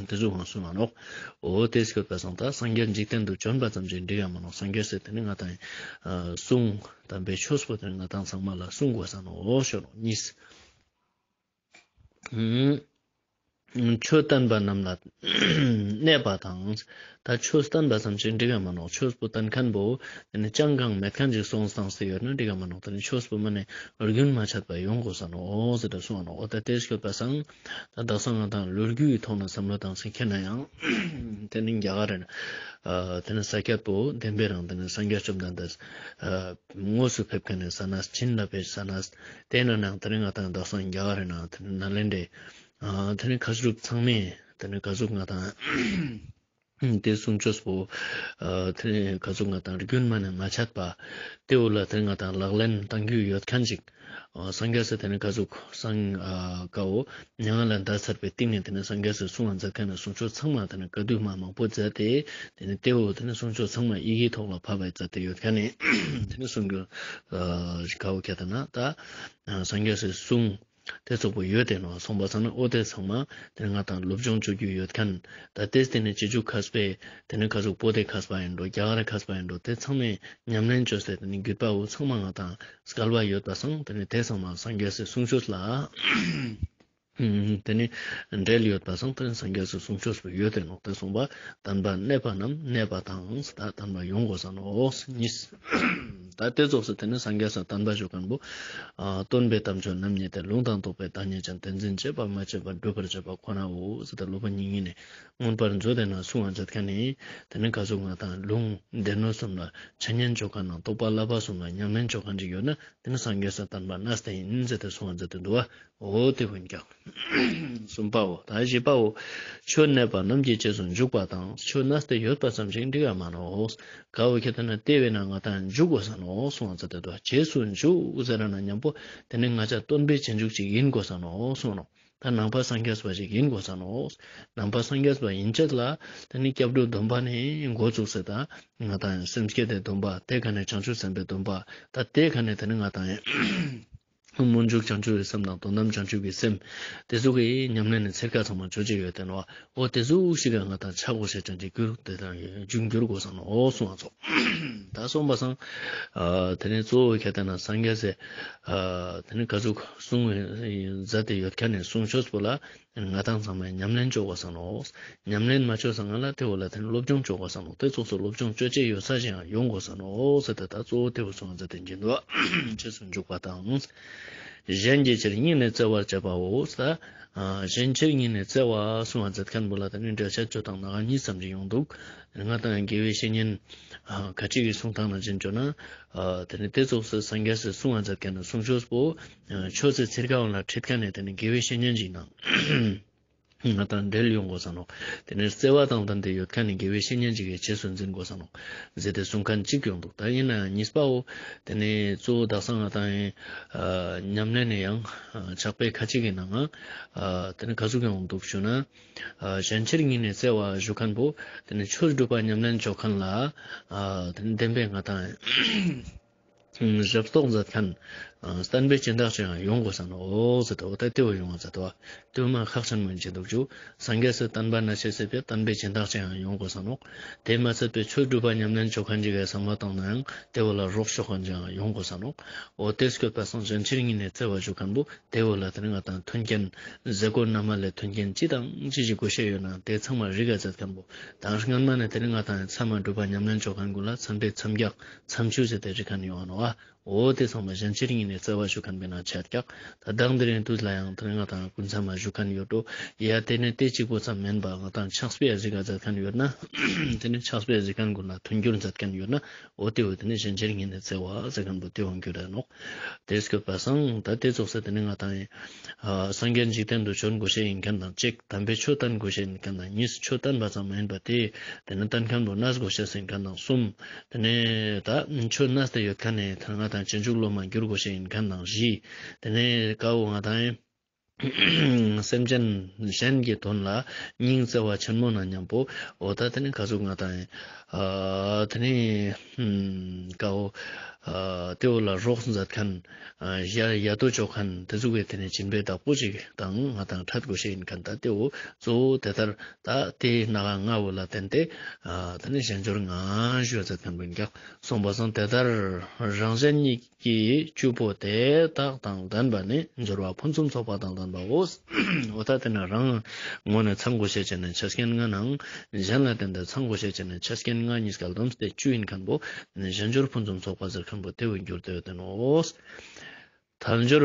དེ་ཟུག་ཧང་གསུང་བ་ནོག་འོ་དེ་སྐྱོད་པ་སང་ད་སངས་རྒྱས་འཇིག་རྟེན་དུ་བྱོན་པ་ཙམ་ཞིག་འགྲིག་ཡ་མ་ནོག་སངས་རྒྱས་སི་དེ་ནི་ང་དང་ཨ་གསུང་དམ་པའི་ཆོས་པོ་དེ་ནི་ང་དང་ཚང་མ་ལ་གསུང་དགོས་ས་ནོག་འོ་ཞུ་ནོག་གཉིས། ཆོས་བསྟན་པ་རྣམས་ལ་གནས་པ་དང་། ད་ཆོས་བསྟན་པ་ཙམ་ཞིག་འགྲིག་ག་མ་ནོག་ཆོས་པོ་བསྟན་མཁན་པོ་དེ་ནི་ཅང་གང་མེད་མཁན་ཞིག་སོང་སྟངས་སུ་ཡོད་ན་འགྲིག་ག་མ་ནོག་དེ་ནི་ཆོས་པོ་མ་ནེ་རྒྱུན་མ་ཆད་པ་ཡོང་དགོས་ས་ནོག་ཟེར་ཏེ་གསུངས་ནོག་འོ་ད་དེ་སྐྱོད་པ་སང་ད་དག་ས་ང་དང་ལོ་རྒྱུས་ཀྱི་ཐོག་ནས་བསམ་བློ་བཏང་སེ་ཁྱེར་ན་ཡང་དེ་ནི་རྒྱ་གར་རེ་ན་དེ་ནི་ས་ཀྱད་པོ་བདེན་པའི་རང་དེ་ནི་སངས་རྒྱས་བཅོམ་ལྡན་འདས་དངོས་སུ་ཕེབས་མཁན་ནི་ས་ན་བྱིན་རླབས་པའི་ས་ན་དེ་ནི་ནང་དེ་ནི་ང་དང་དག་ས་རྒྱ་གར་རེ་ན་དེ་ནི་ནཱ་ལེནྡྲའི་ཨ་དེ་ནི་ཁ་སྒྲུབ་ཚང་མས་དེ་ནི་ག་ཟུག་ང་དང་དེ་གསུང་ཆོས་པོ་ཨ་དེ་ནི་ག་ཟུག་ང་དང་རྒྱུན་མ་ནེ་མ་ཆད་པ་དེ་བོ་ལ་དེ་ནི་ང་དང་ལག་ལེན་བསྟར་རྒྱུ་ཡོད་མཁན་ཅིག་ཨ་སངས་རྒྱས་སི་དེ་ནི་ག་ཟུག་སངས་ཨ་ཀ་བོ་མྱ་ངན་ལས་འདས་ཚར་བའི་སྟིང་ནེ་དེ་ནི་སངས་རྒྱས་སི་གསུང་བ་མཛད་མཁན་ནི་གསུང་ཆོས་ཚང་མ་དེ་ནི་བཀའ་བསྡུ་མ་མང་པོ་མཛད་དེ་དེ་ནི་དེ་བོ་དེ་ནི་གསུང་ཆོས་ཚང་མ་ཡི་གེའི་ཐོག་ལ་ཕབ་པ་མཛད་དེ་ཡོད་མཁན་ནི་དེ་ནི་གསུང་རྒྱུ་ཨ་ཀ་བོ་ཁྱེད་ད་ན་ད་ཨ་སངས་རྒྱས་སི་གསུང་དེ་ཙོགས་པོ་ཡོད་དེ་ནོག་སོང་པ་སང་ན་འོ་དེ་ཚང་མ་དེ་ནི་ང་དང་སློབ་སྦྱོང་བཅོ་རྒྱུ་ཡོད་མཁན། ད་དེ་དེ་ནི་རྗེས་འཇུག་མཁས་པའི་དེ་ནི་ག་ཟུག་བོད་དི་མཁས་པ་ཡིན་འགྲོ་རྒྱ་གར་མཁས་པ་ཡིན་འགྲོ་དེ་ཚང་མས་ཉམས་ལེན་བཅོས་ཏེ་དེ་ནི་བརྒྱུད་པ་བོ་ཚང་མ་ང་དང་སྐལ་བ་ཡོད་པ་སང་དེ་ནི་དེ་ཚང་མ་སངས་རྒྱས་སི་གསུང་ཆོས་ལ་དེ་ནི་འབྲེལ་ཡོད་པ་སང་དེ་ནི་སངས་རྒྱས་སི་གསུང་ཆོས་པོ་ཡོད་དེ་ནོག་དེ་གསུངས་པ། བསྟན་པ་གནས་པ་རྣམས་གནས་པ་དང་ད་བསྟན་པ་ཡོང་དགོས་ས་ནོག་གཉིས། ད་དེ་ཙོགས་སུ་དེ་ནི་སངས་རྒྱས་སི་བསྟན་པ་ཞུ་མཁན་པོ་ཨ་སྟོན་པའི་དམ་ཆོས་རྣམ་གཉིས་ཏེ། ལུང་དང་རྟོགས་པའི་བདག་ཉིད་ཅན། དེ་འཛིན་བྱེད་པ་སྨྲ་བྱེད་པ། སྒྲུབ་པར་བྱེད་པ་ཁོ་ནའོ་ཟེར་ཏེ་སློབ་དཔོན་དབྱིག་གཉེན་ནི་མངོན་པར་མཛོད་དེ་ན་གསུང་བ་མཛད་མཁན་ནི་དེ་ནི་ག་ཟུག་ང་དང་ལུང་སྡེ་སྣོད་གསུམ་ལ་འཆད་ཉན་བཅོ་མཁན་ནང་རྟོགས་པ་བསླབ་པ་གསུམ་ལ་ཉམས་ལེན་བཅོ་མཁན་ཅིག་ཡོད་ན་དེ་ནི་སངས་རྒྱས་སི་བསྟན་པ་གནས་དེ་ཡིན་ཟེར་ཏེ་གསུང་བ་མཛད་དེ་འདུག་པ། འོ་དེ་ཀུན་ཀྱང་ གསུམ་པའོ། ད་བཞི་པའོ། ཆོས་གནས་པ་རྣམས་ཀྱི་རྗེས་སུ་འཇུག་པ་དང་། ཆོས་གནས་ཏེ་ཡོད་པ་ཙམ་ཞིག་འགྲིག་ག་མ་ནོག། ག་བོ་ཁྱད་ན་དེ་བས་ན་ང་དང་འཇུག་དགོས་ས་ནོག་གསུངས་ས་དེ་དོ། རྗེས་སུ་འཇུག་ཟེར་ན་མཉམ་པོ་དེ་ནི་ང་ཅག་སྟོན་པའི་རྗེས་འཇུག་ཅིག་ཡིན་དགོས་ས་ནོག་གསུངས་ནོག། ད་ནང་པ་སངས་རྒྱས་པ་ཞིག་ཡིན་དགོས་ས་ནོག། ནང་པ་སངས་རྒྱས་པ་ཡིན་ཆེད་ལ་དེ་ནི་སྐྱབས་འགྲོའི་སྡོམ་པ་ནི་འགོ་བཙུགས་ས། ད་ང་དང་སེམས་བསྐྱེད་དེ་སྡོམ་པ། དེ་ཀ་ནས་བྱང་ཆུབ་སེམས་དཔའི་སྡོམ་པ། ད་དེ་ཀ་ནས་དེ་ནི་ང་དང་སྨོན་འཇུག་བྱང་ཆུབ་ཀྱི་སེམས་དང་དོན་དམ་བྱང་ཆུབ་ཀྱི་སེམས། དེ་ཟུག་གི་ཉམས་ལེན་ནི་ཚེར་ཁ་ཚང་མ་ཅོ་ཅེས་ཡོད་དེ་ནོག། འོ་དེ་ཟུག་ཞིག་ག་ང་དང་ཆ་དགོས་ཤེས་ཅན་ཅིག་གྱུར་དེ་དང་འབྱུང་འགྱུར་དགོས་ས་ནོག་གསུངས་པ་ཚོ། ད་གསུངས་པ་སང་། དེ་ནི་གཙོ་བོ་ཁྱད་ན་སངས་རྒྱས་སི་དེ་ནི་ག་ཟུག་གསུང་མཛད་དེ་ཡོད་ཁན་ནི་གསུང་ཆོས་པོ་ལ་ང་དང་ཚང་མས་ཉམས་ལེན་ཅོ་དགོས་ས་ནོག། ཉམས་ལེན་མ་ཅོས་སང་ང་ལ་དེ་བོ་ལ་དེ་ནི་སློབ་སྦྱོང་ཅོ་དགོས་ས་ནོག། དེ་ཙོགས་སུ་སློབ་སྦྱོང་ཅོ་ཅེས་ཡོད་ས་ཞིག་ཡང་ཡོང་དགོས་ས་ནོག་ཟེར་ཏེ། ད་གཙོ་བོ་དེ་བོ་གསུངས་མཛད་དེ་འབྱིན་འདུག། རྗེས་སུ་འཇུག་པ་དང་། གཞན་གྱི་ཕྱིར་སྙིང་ནས་བརྩེ་བར་བྱེད་པའོ། ད་གཞན་ཕྱིར་སྙིང་ནས་བརྩེ་བ་གསུངས་མཛད་ཁན་བོ་ལ་དེ་ནི་འགྲེལ་བཤད་ཅོ་སྟངས་ནང་གཉིས་ཙམ་ཞིག་ཡོང་འདུག། ང་དང་དགེ་བའི་བཤེས་གཉེན་ཁ་ཅིག་གི་གསུང་སྟངས་ནང་བཞིན་ཅོ་ན། དེ་ནི་དེ་ཙོགས་སུ་སངས་རྒྱས་སི་གསུང་མཛད་ཁན་ནི་གསུང་ཆོས་པོ་ཆོས་སི་ཚིར་ཁ་བོ་ལ་ཁྲིད་ཁན་ནི་དེ་ནི་དགེ་བའི་བཤེས་གཉེན་ཞིག་ནང་ང་དང་འབྲེལ་ཡོང་དགོས་ས་ནོག། དེ་ནི་བརྩེ་བ་དང་ལྡན་ཏེ་ཡོད་ཁན་ནི་དགེ་བའི་བཤེས་གཉེན་ཅིག་གི་རྗེས་སུ་འཛིན་དགོས་ས་ནོག་ཟེར་ཏེ་གསུང་ཁན་ཅིག་ཡོང་འདུག། ད་ཡིན་ནའང་གཉིས་པའོ། དེ་ནི་གཙོ་བོ་དག་ས་ང་དང་ཉམས་ལེན་ནི་ཡང་ཕྱག་དཔེ་ཁ་ཅིག་གི་ནང་ང་དེ་ནི་ག་ཟུག་ཡོང་འདུག་ཞུ་ན། གཞན་ཕྱིར་སྙིང་ནས་བརྩེ་བ་ཞུ་ཁན་བོ་དེ་ནི་ཆོས་སྒྲུབ་པ་ཉམས་ལེན་ཅོ་ཁན་ལ་དེ་ནི་བདེན་པའི་ང་དང་ཞབས་ཏོག་མཛད་ཁན་བསྟན་པའི་སྦྱིན་བདག་ཅིག་ཡང་ཡོང་དགོས་ས་ནོག་ཟེར་ཏེ། འོ་ད་དེ་བོ་ཡོང་བ་ཟེར་ཏེ་བ་དེ་བོ་མ་ཁག་ཆེན་མོ་ཡིན་ཅེས་འདུག་ཅུ། སངས་རྒྱས་སི་བསྟན་པ་ན་ཤེས་སི་ཕིའ་བསྟན་པའི་སྦྱིན་བདག་ཅིག་ཡང་ཡོང་དགོས་ས་ནོག། དེ་མ་ཚད་པའི་ཆོས་སྒྲུབ་པ་ཉམས་ལེན་ཅོ་ཁན་ཅིག་གི་བསམ་བློ་བཏང་ནའང་དེ་བོ་ལ་རོགས་ཅོ་ཁན་ཅིག་ཡང་ཡོང་དགོས་ས་ནོག། འོ་དེ་སྐྱོད་པ་སང་གཞན་ཕྱིར་སྙིང་ནས་བརྩེ་བ་ཞུ་ཁན་བོ་དེ་བོ་ལ་དེ་ནི་ང་དང་མཐུན་རྐྱེན་ཟས་གོས་ནམ་ལས་མཐུན་རྐྱེན་ཅི་དང་ཅི་ཞིག་དགོས་ཤེས་ཡོད་ན་དེ་ཚང་མ་རིག་ག་མཛད་ཁན་བོ། ད་སྔན་མ་ནས་དེ་ནི་ང་དང་མཚམས་མ་སྒྲུབ་པ་ཉམས་ལེན་ཅོ་ཁན་གུན་ལ་མཚམས་པའི་མཚམས་རྒྱག་མཚམས་ཆུ་ཟེར་ཏེ་རིག་ཁན་ཡོང་ནོག་ཨ། འོ་དེ་ཚང་མ་གཞན་ཕྱིར་སྙིང་ནས་བརྩེ་བ་ཞུ་ཁན་བོའི་ནང་ཆ་རྒྱག། ད་དང་དེ་རིང་དུས་ལ་ཡང་དེ་ནི་ང་དང་སྐུ་མཚམས་མ་ཞུ་ཁན་ཡོད་འགྲོ། ཡ་དེ་ནི་དེ་གཅིག་པོ་ཙམ་མེན་པ་ང་དང་ཕྱག་དཔེ་རིག་ག་མཛད་ཁན་ཡོད་ན། དེ་ནི་ཕྱག་དཔེ་རིག་ཁན་གུན་ལ་མཐུན་འགྱུར་མཛད་ཁན་ཡོད་ན། འོ་དེ་བོ་དེ་ནི་གཞན་ཕྱིར་སྙིང་ནས་བརྩེ་བ་ཟེར་ཁན་བོ་དེ་ཡོང་རྒྱུ་རེད་ནོག། དེ་སྐྱོད་པ་སང་ད་དེ་ཙོགས་སེ་དེ་ནི་ང་དང་ཡིན། ཨ་སངས་རྒྱས་འཇིག་རྟེན་དུ་བྱོན་དགོས་ཤེས་ཡིན་ཁན་དང་གཅིག། དམ་པའི་ཆོས་བསྟན་དགོས་ཤེས་ཡིན་ཁན་དང་གཉིས། ཆོས་བསྟན་པ་ཙམ་མ་ཡིན་པ་དེ་དེ་ནི་བསྟན་ཁན་བོ་གནས་དགོས་ཤེས་ཡིན་ཁན་དང་གསུམ། དེ་ནི་ད་ཆོས་གནས་ཏེ་ཡོད་ཁན་ནི་ད་ང་དང་རྗེས་འཇུག་སློབ་མ་འགྱུར་དགོས་ཤེས་ཡིན་ཁན་དང་བཞི། དེ་ནི་ཀ་བོ་ང་དང་ཡིན། སེམས་ཅན་གཞན་གྱི་དོན་ལ་སྙིང་བརྩེ་བ་ཆེན་མོ་ན་མཉམ་པོ། འོ་ད་དེ་ནི་ག་ཟུག་ང་དང་ཨ་དེ་ནི་ཀ་བོ་ཨ་དེ་བོ་ལ་རོགས་མཛད་ཁན་ཨ་ཡ་ཡ་ཏོ་ཅོ་ཁན་དེ་ཟུག་གི་དེ་ནི་སྦྱིན་པའི་བདག་པོ་ཅིག་དང་ང་དང་འཕྲད་དགོས་ཤེས་ཡིན་ཁན། ད་དེ་བོ་གཙོ་བོ་དེ་ལྟར་ད་དེ་ན་ག་ང་བོ་ལ་བརྟེན་ཏེ་ཨ་དེ་ནི་གཞན་འབྱོར་ལྔ་ཞུ་བ་མཛད་ཁན་བོ་ཡིན་ཀྱག། གསུངས་པ་སང་དེ་ལྟར་རང་གཞན་གཉིས་ཀྱི་བཅུ་པོ་དེ་དག་དང་ལྡན་པ་ནི་འབྱོར་བ་ཕུན་སུམ་ཚོགས་པ་དང་ལྡན་པའོ། འོ་ད་དེ་ནི་རང་ངོས་ནས་ཚང་དགོས་ཤེས་ཅན་ནི་ཆ་རྐྱེན་ལྔ་ནང་གཞན་ལ་བརྟེན་ཏེ་ཚང་དགོས་ཤེས་ཅན་ནི་ཆ་རྐྱེན་ལྔ་གཉིས་ཀ་བསྡོམས་ཏེ་བཅུ་ཡིན་ཁན་བོ་དེ་ནི་གཞན་འབྱོར་ཕུན་སུམ་ཚོགས་པ་ཟེར་ཁན་བོ་དེ་བོ་འགྱུར་ཏེ་ཡོད་དེ་ནོག། དལ་འབྱོར་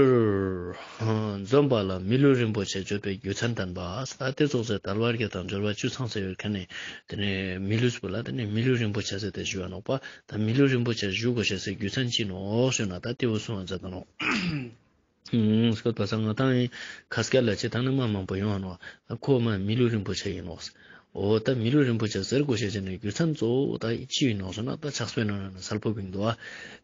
འཛོམས་པ་ལ་མི་ལུས་རིན་པོ་ཆེ་བརྗོད་པའི་རྒྱུ་མཚན་བསྟན་པ། ད་དེ་ཙོགས་སེ་དལ་བ་བརྒྱད་དང་འབྱོར་བ་བཅུ་ཚང་སེ་ཡོད་ཁན་ནི་དེ་ནི་མི་ལུས་པོ་ལ་དེ་ནི་མི་ལུས་རིན་པོ་ཆེ་ཟེར་ཏེ་ཞུ་བ་ནོག་པ། ད་མི་ལུས་རིན་པོ་ཆེ་ཞུ་དགོས་ཤེས་སི་རྒྱུ་མཚན་ཅི་ནོག་ཞུ་ན་ད་དེ་བོ་གསུངས་པ་མཛད་ནོག། སྐྱོད་པ་སང་ང་དང་ཡིན་ཁ་སྐད་ལ་ཅི་ད་ནི་མ་མང་པོ་ཡོང་བ་ནོག། ཁོ་མ་མི་ལུས་རིན་པོ་ཆེ་ཡིན་ནོག། འོ་ད་མི་ལུས་རིན་པོ་ཆེ་ཟེར་དགོས་ཤེས་ཅན་ནི་རྒྱུ་མཚན་གཙོ་བོ་ད་ཅི་ཡིན་ནོག་ཟེར་ན། ད་ཕྱག་དཔེ་ནང་ན་གསལ་པོ་བིང་འདུག་པ།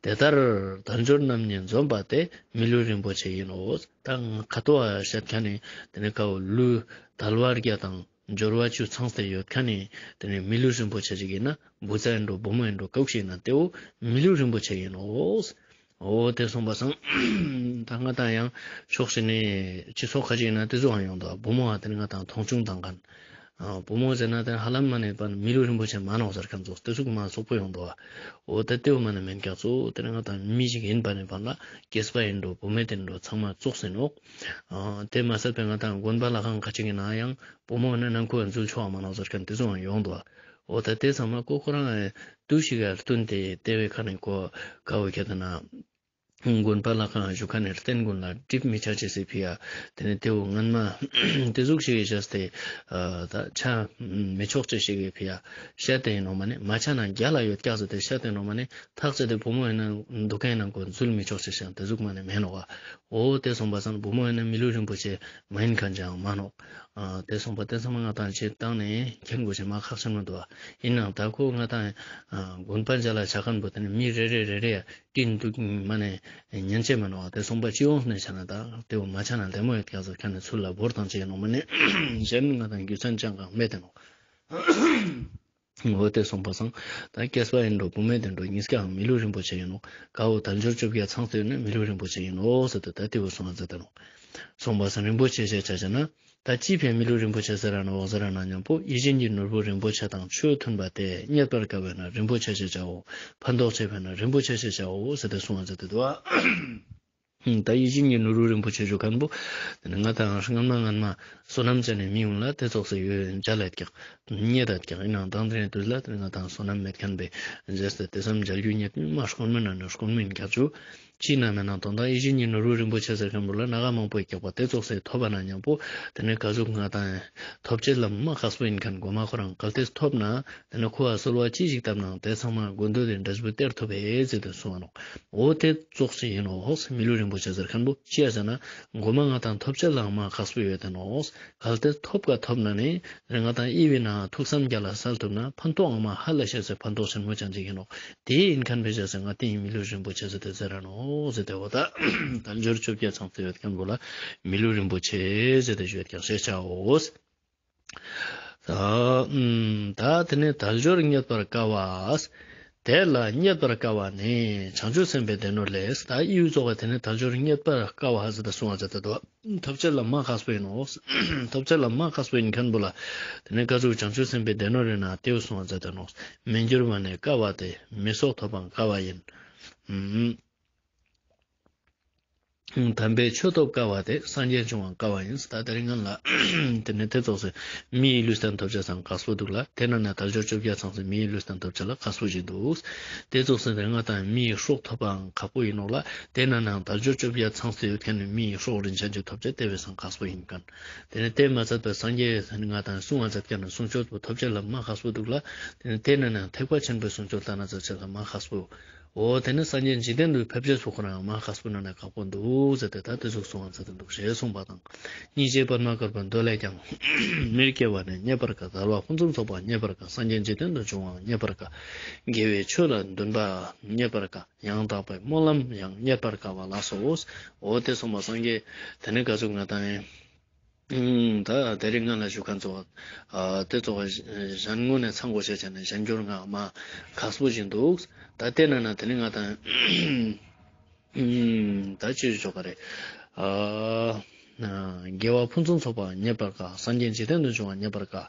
དེ་ལྟར་དལ་འབྱོར་རྣམ་གཉིས་འཛོམས་པ་དེ་མི་ལུས་རིན་པོ་ཆེ་ཡིན་ནོག། ད་ཁ་ཏོ་བཤད་ཁན་ནི་དེ་ནི་ཀ་བོ་ལུས་དལ་བ་བརྒྱད་དང་འབྱོར་བ་བཅུ་ཚང་སྟེ་ཡོད་ཁན་ནི་དེ་ནི་མི་ལུས་རིན་པོ་ཆེ་ཞིག་ཡིན་ན་བུ་ཚ་ཡིན་འགྲོ་བུ་མོ་ཡིན་འགྲོ་ཀ་བོ་ཞིག་ཡིན་ན་དེ་བོ་མི་ལུས་རིན་པོ་ཆེ་ཡིན་ནོག། འོ་དེ་གསུངས་པ་སང་ད་ང་དང་ཡང་ཕྱོགས་ཞིག་ནས་སྤྱི་ཚོགས་ཁ་ཅིག་ཡིན་ན་དེ་ཟུག་ཡང་ཡོང་འདུག། བུ་མོ་བ་དེ་ནི་ང་དང་མཐོང་ཆུང་བཏང་ཁན། ཨ་བུ་མོ་ཟེར་ན་དེ་ཧ་ལམ་མ་ནས་པ་མི་ལུས་རིན་པོ་ཆེ་མན་ནོག་ཟེར་ཁན་ཙོགས་དེ་ཟུག་མ་སོག་པོ་ཡོང་འདུག། འོ་ད་དེ་བོ་མ་ནས་མེན་ཀྱག་ཙོགས་དེ་ནི་ང་དང་མི་ཞིག་ཡིན་པ་ནས་པ་ལ་སྐྱེས་པ་ཡིན་འགྲོ་བུད་མེད་ཡིན་འགྲོ་ཚང་མ་ཙོགས་ཡིན་ནོག། ཨ་དེ་མ་ཟད་པའི་ང་དང་དགོན་པ་ལྷ་ཁང་ཁ་ཅིག་ཡིན་ན་ཡང་བུ་མོ་ནི་ནང་ཁུལ་འཛུལ་ཆོག་པ་མན་ནོག་ཟེར་ཁན་དེ་ཟུག་ཡང་ཡོང་འདུག། འོ་ད་དེ་ཚང་མ་ཁོ་ཁོ་རང་དུས་ཤིག་ག་བསྟུན་ཏེ་དེ་བོའི་ཁ་ནས་ཁོ་ཀ་བོ་ཁྱད་ན་ དགོན་པ་ལྷ་ཁང་བཞུགས་ཁན་ནི་རྟེན་ཀུན་ལ་གྲིབ་མི་ཆ་ཅེས་སི་ཕི་ཡ། ཏེ་ནེ་ཏེ་བོ་སྔན་མ་ཏེ་ཟུག་ཞིག་གི་བྱས་ཏེ་ད་ཆ་མི་ཆོག་ཅེས་ཤིག་གི་ཕི་ཡ་བཤད་དེ་ཨིན་ནོག་མ་ནེ། མ་ཆ་ན་རྒྱལ་ལ་ཡོད་ཀྱག་ཟེར་ཏེ་བཤད་དེ་ཨིན་ནོག་མ་ནེ། ཐག་ཆད་དེ་བུ་མོ་ཨིན་ན་འདུ་ཁན་ནང་ཀུན་འཛུལ་མི་ཆོག་ཅེས་ཤིག་ཏེ་ཟུག་མ་ནེ་མེན་ནོག་བ། འོ་ཏེ་སོང་པ་སང་བུ་མོ་ཨིན་ན་མི་ལུས་རིན་པོ་ཆེ་མ་ཨིན་ཁན་ཅང་མ་ནོག། ཨ་ཏེ་སོང་པ་ཏེ་ཚང་མ་ང་དང་ཅི་བཏང་ནེ་མཁྱེན་དགོས་ཤེས་མ་ཁག་ཆེན་མོ་འདུག་བ། ཨིན་ནའང་ད་ཁོ་ང་དང་ཨ་དགོན་པ་མཇལ་ལ་ཆ་ཁན་བོ་ཏེ་ནེ་མི་རེ་རེ་རེ་རེ་ཡ་བཀྲིན་འདུག་མ་ནེ་ཉན་ཅེས་མ་ནོག་བ། ཏེ་སོང་པ་སྤྱི་ཡོངས་ནེ་ཆ་ན་ད་ཏེ་བོ་མ་ཆ་ན་ལེ་མོ་ཡོད་ཀྱག་ཟེར་ཁན་ནི་ཚུལ་ལ་བོར་བཏང་ཅེས་ཨིན་ནོག་མ་ནེ། གཞན་ང་དང་རྒྱུ་མཚན་ཅང་གང་མེད་དེ་ནོག། འོ་ཏེ་སོང་པ་སང་ད་སྐྱེས་པ་ཨིན་འགྲོ་བུད་མེད་ཨིན་འགྲོ་གཉིས་ཀའང་མི་ལུས་རིན་པོ་ཆེ་ཨིན་ནོག། ཀ་བོ་དལ་འབྱོར་བཅོ་བརྒྱད་ཚང་སྟེ་ཡོད་ན་མི་ལུས་རིན་པོ་ཆེ་ཨིན་ནོག་ཟེར་ཏེ་ད་ཏེ་བོ་སོང་ང་ཟེར་ཏེ་ནོག། སོང་པ་སང་རིན་པོ་ཆེ་ཞེས་བྱ་བྱ་ན། ད་ཅི་ཕིའ་མི་ལུས་རིན་པོ་ཆེ་ཟེར་ར་ནོག་ཟེར་ར་ན་ཉམ་པོ་ཡིད་བཞིན་གྱི་ནོར་བུ་རིན་པོ་ཆེ་དང་ཆོས་མཐུན་པ་སྟེ། རྙེད་པར་དཀའ་བས་ན་རིན་པོ་ཆེ་ཞེས་བྱའོ། ཕན་འདོགས་ཆེ་བས་ན་རིན་པོ་ཆེ་ཞེས་བྱའོ་ཟེར་ཏེ་སོང་ང་ཟེར་ཏེ་འདུག་བ། ད་ཡིད་བཞིན་གྱི་ནོར་བུ་རིན་པོ་ཆེ་ཞུ་ཁན་བོ་ང་དང་སྔན་མ་སྔན་མ་བསོད་ནམས་ཅན་ནི་མི་ཡོང་ལ་ཏེ་ཙོགས་སེ་ཡོད་མཇལ་ལ་ཡོད་ཀྱག། རྙེད་ད་ཀྱག། ཨིན་ནའང་དང་དེ་རིང་དུས་ལ་ཏེ་ནེ་ང་དང་བསོད་ནམས་མེད་ཁན་བེ་མཇལ་ཏེ་ཏེ་ཙམ་མཇལ་རྒྱུ་རྙེད་མ་དཀོན་མིན་ན་ནི་དཀོན་མིན་ཀྱག་ཅུ། ཅི་ན་མེད་ན་དོན་དག་ཡིད་བཞིན་གྱི་ནོར་བུ་རིན་པོ་ཆེ་ཟེར་ཁན་བོ་ལ་ན་ག་མང་པོ་ཡོད་ཀྱག་པ། ཏེ་ཙོགས་སེ་ཐོབ་པ་ན་ཉམ་པོ་ཏེ་ནེ་ཀ་ཟུག་ང་དང་ཐོབ་ཅེས་ལ་མ་ཁག་པོ་ཨིན་ཁན་གོ་མ་ཁོ་རང་གལ་ཏེ་ཐོབ་ན་ཏེ་ནེ་ཁོ་བ་གསོལ་བ་ཅི་ཞིག་བཏབ་ནའང་ཏེ་ཚང་མ་དགོས་འདོད་དེ་འབྲས་བུ་སྟེར་ཐུབ་པས་ཟེར་ཏེ་གསུངས་པ་ནོག། འོ་ཏེ་ཙོགས་སེ་ཨིན་ནོག། མི་ལུས་རིན་པོ་ཆེ་ཟེར་ཁན་བོ་ཅི་ཡ་ཟེར་ན་གོ་མ་ང་དང་ཐོབ་ཅེས་ལའང་མ་ཁག་པོ་ཡོད་དེ་ནོག། གལ་ཏེ་ཐོབ་ཀ་ཐོབ་ན་ནི་རེ་ང་དང་ཨི་བི་ན་ཐུགས་བསམ་རྒྱ་ལ་སལ་ཐུབ་ན་ཕན་ཐོགས་ཨང་མ་ཧ་ལས་ཤེས་སེ་ཕན་ཐོགས་ཆེན་མོ་ཅན་ཅིག་ཨིན་ནོག། ཏེ་ཨིན་ཁན་བེ་ཞེས་སེ་ང་ཏེ་ཨིན་མི་ལུས་རིན་པོ་ཆེ་ཟེར་ཏེ་ཟེར་ར་ནོག་ཟེར་ཏེ། འོ་ད་དལ་འབྱོར་བཅོ་བརྒྱད་ཚང་སྟེ་ཡོད་ཁན་བོ་ལ་མི་ལུས་རིན་པོ་ཆེ་ཟེར་ཏེ་ཞུ་ཡོད་ཀྱག་ཞེས་བྱའོ། ད་ཨ་ད་ཏེ་ནེ་དལ་འབྱོར་རྙེད་པར་དཀའ་བ། དེ་ལ་རྙེད་པར་དཀའ་བ་ནི་བྱང་ཆུབ་སེམས་དཔའི་སྡེ་སྣོད་ལས། ད་ཨི་བོ་ཙོགས་སེ་ཏེ་ནེ་དལ་འབྱོར་རྙེད་པར་དཀའ་བ་ཟེར་ཏེ་གསུངས་པ་ཟེར་ཏེ་འདུག། ཐོབ་ཅེས་ལ་མ་ཁག་པོ་ཨིན་ནོག། ཐོབ་ཅེས་ལ་མ་ཁག་པོ་ཨིན་ཁན་བོ་ལ་ཏེ་ནེ་ཀ་ཟུག་བྱང་ཆུབ་སེམས་དཔའི་སྡེ་སྣོད་རེ་ན་ཏེ་བོ་གསུངས་པ་ཟེར་ཏེ་ནོག། མི་འགྱུར་བ་ནི་དཀའ་བ་སྟེ། མི་སྲོག་ཐོབ་པའང་དཀའ་བ་ཡིན། དམ་པའི་ཆོས་ཐོབ་དཀའ་བ་སྟེ། སངས་རྒྱས་འབྱུང་བའང་དཀའ་བ་ཡིན། ད་དེ་རིང་ང་ལ་ཏེ་ནེ་ཏེ་ཙོགས་སེ་མིའི་ལུས་རྟེན་ཐོབ་ཅེས་སང་ཁག་པོ་འདུག་ལ། ཏེ་ན་ན་དལ་འབྱོར་བཅོ་བརྒྱད་ཚང་སེ་མིའི་ལུས་རྟེན་ཐོབ་ཅེས་ལ་ཁག་པོ་ཞིག་འདུག། ཏེ་ཙོགས་སེ་ཏེ་ང་དང་མིའི་སྲོག་ཐོབ་པའང་ཁག་པོ་ཨིན་ནོག་ལ། ཏེ་ན་ན་དལ་འབྱོར་བཅོ་བརྒྱད་ཚང་སེ་ཡོད་ཁན་ནི་མིའི་སྲོག་རིན་ཆེན་ཅིག་ཐོབ་ཅེས་ཏེ་བས་སང་ཁག་པོ་ཨིན་ཁན། ཏེ་ནེ་ཏེ་མ་ཚད་པ་སངས་རྒྱས་ང་དང་གསུང་བ་མཛད་ཁན་ནི་གསུང་ཆོས་པོ་ཐོབ་ཅེས་ལ་མ་ཁག་པོ་འདུག་ལ། ཏེ་ནེ་ཏེ་ན་ན་ཐེག་པ་ཆེན་པོའི་གསུང་ཆོས་ལྟ་ན་མཛད་ཅེས་ལ་མ་ཁག་པོ། འོ་ཏེ་ནེ་སངས་རྒྱས་འཇིག་རྟེན་དུ་ཕེབས་ཅེས་སུ་ཁོ་རང་མ་ཁག་པོ་ན་ན་ཁག་པོ་འདུག་ཟེར་ཏེ་ད་ཏེ་ཟུག་གསུང་བ་མཛད་དེ་འདུག་ཞེས་གསུངས་པ་དང་། སྙིང་རྗེ་པདྨ་དཀར་པོའི་མདོ་ལས་ཀྱང་། མིར་སྐྱེ་བ་ནི་རྙེད་པར་དཀའ། དལ་བ་ཕུན་སུམ་ཚོགས་པ་རྙེད་པར་དཀའ། སངས་རྒྱས་འཇིག་རྟེན་དུ་འབྱུང་བའང་རྙེད་པར་དཀའ། དགེ་བའི་ཆོས་ལ་འདུན་པའང་རྙེད་པར་དཀའ། ཡང་དག་པའི་སྨོན་ལམ་ཡང་རྙེད་པར་དཀའ་བ་ལགས་སོ། འོ་ཏེ་གསུངས་པ་སངས་རྒྱས་ཏེ་ནེ་ཀ་ཟུག་ང་དང་ཨིན། ཨུམ། ད་དེ་རིང་ང་ལ་ཞུ་ཁན་ཚོ་ཨ་ཏེ་ཙོགས་གཞན་ངོས་ནེ་ཚང་དགོས་ཤེས་ཅན་ནི་གཞན་འགྱུར་ང་མ་ཁག་པོ་ཞིག་འདུག། ད་ཏེ་ན་ན་ཏེ་ནེ་ང་དང་ཨུམ་ད་ཅི་ཞུ་ཆོག་ག་རེ། ཨ་དགེ་བ་ཕུན་སུམ་ཚོགས་པའང་རྙེད་པར་དཀའ། སངས་རྒྱས་འཇིག་རྟེན་དུ་འབྱུང་བ་རྙེད་པར་དཀའ།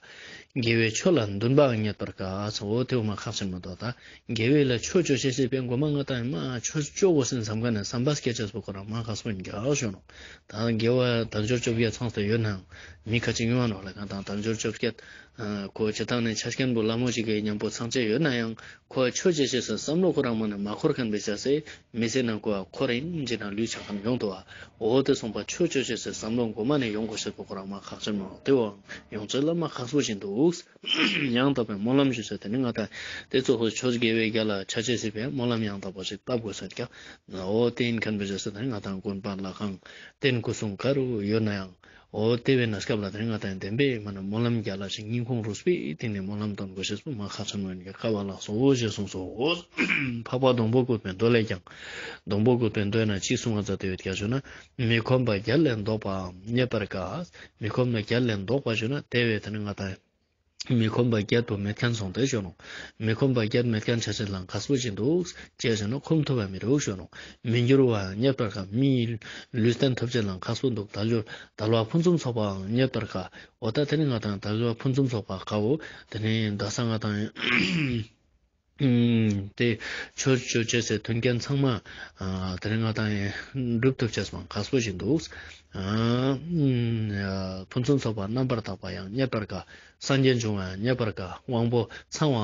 དགེ་བའི་ཆོས་ལ་འདུན་པའང་རྙེད་པར་དཀའ། འོ་ཏེ་བོ་མ་ཁག་ཆེན་མོ་འདུག་ད། དགེ་བའི་ལ་ཆོས་ཅོ་ཤེས་ཤེས་པའི་གོ་མ་ང་དང་མ་ཆོས་ཅོ་དགོས་སེ་བསམ་ཁན་ནི་བསམ་པ་སྐྱེ་ཅེས་པོ་ཁོ་རང་མ་ཁག་པོ་ཨིན་ཀྱག་ཞུ་ནོག། ད་དགེ་བ་དལ་འབྱོར་བཅོ་བརྒྱད་ཚང་སྟེ་ཡོད་ནའང་མི་ཁ་ཅིག་ཡོང་བ་ནོག་ལ། ང་དང་དལ་འབྱོར་བཅོ་བརྒྱད་ཁོ་ཅི་ཐང་ནེ་ཆ་རྐྱེན་པོ་ལ་མོ་ཅིག་གི་ཉམ་པོ་ཚང་ཅེས་ཡོད་ནའང་ཁོ་ཆོས་ཅོ་ཅེས་སི་བསམ་བློ་ཁོ་རང་མ་ནེ་མ་འཁོར་ཁན་བེ་ཅ་སེ་མི་ཚེ་ནང་ཁོ་འཁོར་ཨིན་ཅེ་ན་ལུས་ཆགས་ཁན་ཡོང་དུག་བ། འོ་ཏེ་སོང་པ་ཆོས་ཅོ་ཅེས་སི་བསམ་བློ་གོ་མ་ནེ་ཡོང་དགོས་ཤེས་པོ་ཁོ་རང་མ་ཁག་ཆེན་མོ་ཏེ་བོ་ཡོང་ཅེས་ལ་མ་ཁག་པོ་ཞིག་འདུག། ཡང་དག་པའི་སྨོན་ལམ་ཞུ་ཟེར་ཏེ་ནི་ང་དང་ཏེ་ཙོགས་ཆོས་དགེ་བའི་རྒྱ་ལ་ཆ་ཅེས་སི་ཕིའ་སྨོན་ལམ་ཡང་དག་པ་ཞིག་བཏབ་དགོས་ཟེར་ཀྱང་། འོ་ཏེ་ཨིན་ཁན་བེ་ཟེར་ཏེ་ནི་ང་དང་དགོན་པ་ལྷ་ཁང་རྟེན་སྐུ་གསུང་ག་རུ་ཡོད་ནའང་། འོ་ཏེ་བོའི་གནས་སྐབས་ལ་ཏེ་ནི་ང་དང་བདེན་པའི་མ་ནེ་སྨོན་ལམ་རྒྱ་ལ་ཞིག་སྙིང་ཁུང་རུས་པའི་གཏིང་ནེ་སྨོན་ལམ་འདོན་དགོས་ཤེས་པོ་མ་ཁག་ཆེན་མོ་ཨིན་ཀྱག་ཀ་བ་ལགས་སོ། འོ་ཞེས་གསུངས་སོ། འཕགས་པ་སྡོང་པོ་བཀོད་པའི་མདོ་ལས་ཀྱང་། སྡོང་པོ་བཀོད་པའི་མདོ་ན་ཅི་གསུངས་པ་མཛད་དེ་ཡོད་ཀྱག་ཞུ་ན། མི་ཁོམ་པ་བརྒྱད་ལས་བཟློག་པའང་རྙེད་པར་དཀའ། མི་ཁོམ་པ་བརྒྱད་ལས་བཟློག་པ་ཞུ་ན་ཏེ་བོའི་ཏེ་ནི་ང་དང་མི་ཁོམ་པ་བརྒྱད་པོ་མེད་ཁན་སོང་སྟེ་ཞུ་ནོག། མི་ཁོམ་པ་བརྒྱད་མེད་ཁན་ཆ་ཅེས་ལའང་ཁག་པོ་ཞིག་འདུག། ཅི་ཞུ་ན་ཁོམ་ཐུབ་པ་མི་རུག་ཞུ་ནོག། མི་འགྱུར་བའང་རྙེད་པར་དཀའ། མིའི་ལུས་རྟེན་ཐོབ་ཅེས་ལའང་ཁག་པོ་འདུག། དལ་འབྱོར་དལ་བ་ཕུན་སུམ་ཚོགས་པའང་རྙེད་པར་དཀའ། འོ་ད་ཏེ་ནི་ང་དང་དལ་བ་ཕུན་སུམ་ཚོགས་པ་དཀའ་འོ། ཏེ་ནི་ད་ས་ང་དང་ཏེ་ཆོས་ཅོ་ཅེས་སི་མཐུན་རྐྱེན་ཚང་མ་ཨ་ཏེ་ནི་ང་དང་སྒྲུབ་ཐུབ་ཅེས་མ་ཁག་པོ་ཞིག་འདུག། ཨ་ཕུན་སུམ་ཚོགས་པ་རྣམ་པར་དག་པ་ཡང་རྙེད་པར་དཀའ། སངས་རྒྱས་འབྱུང་བ་ཡང་རྙེད་པར་དཀའ། དབང་པོ་ཚང་བ་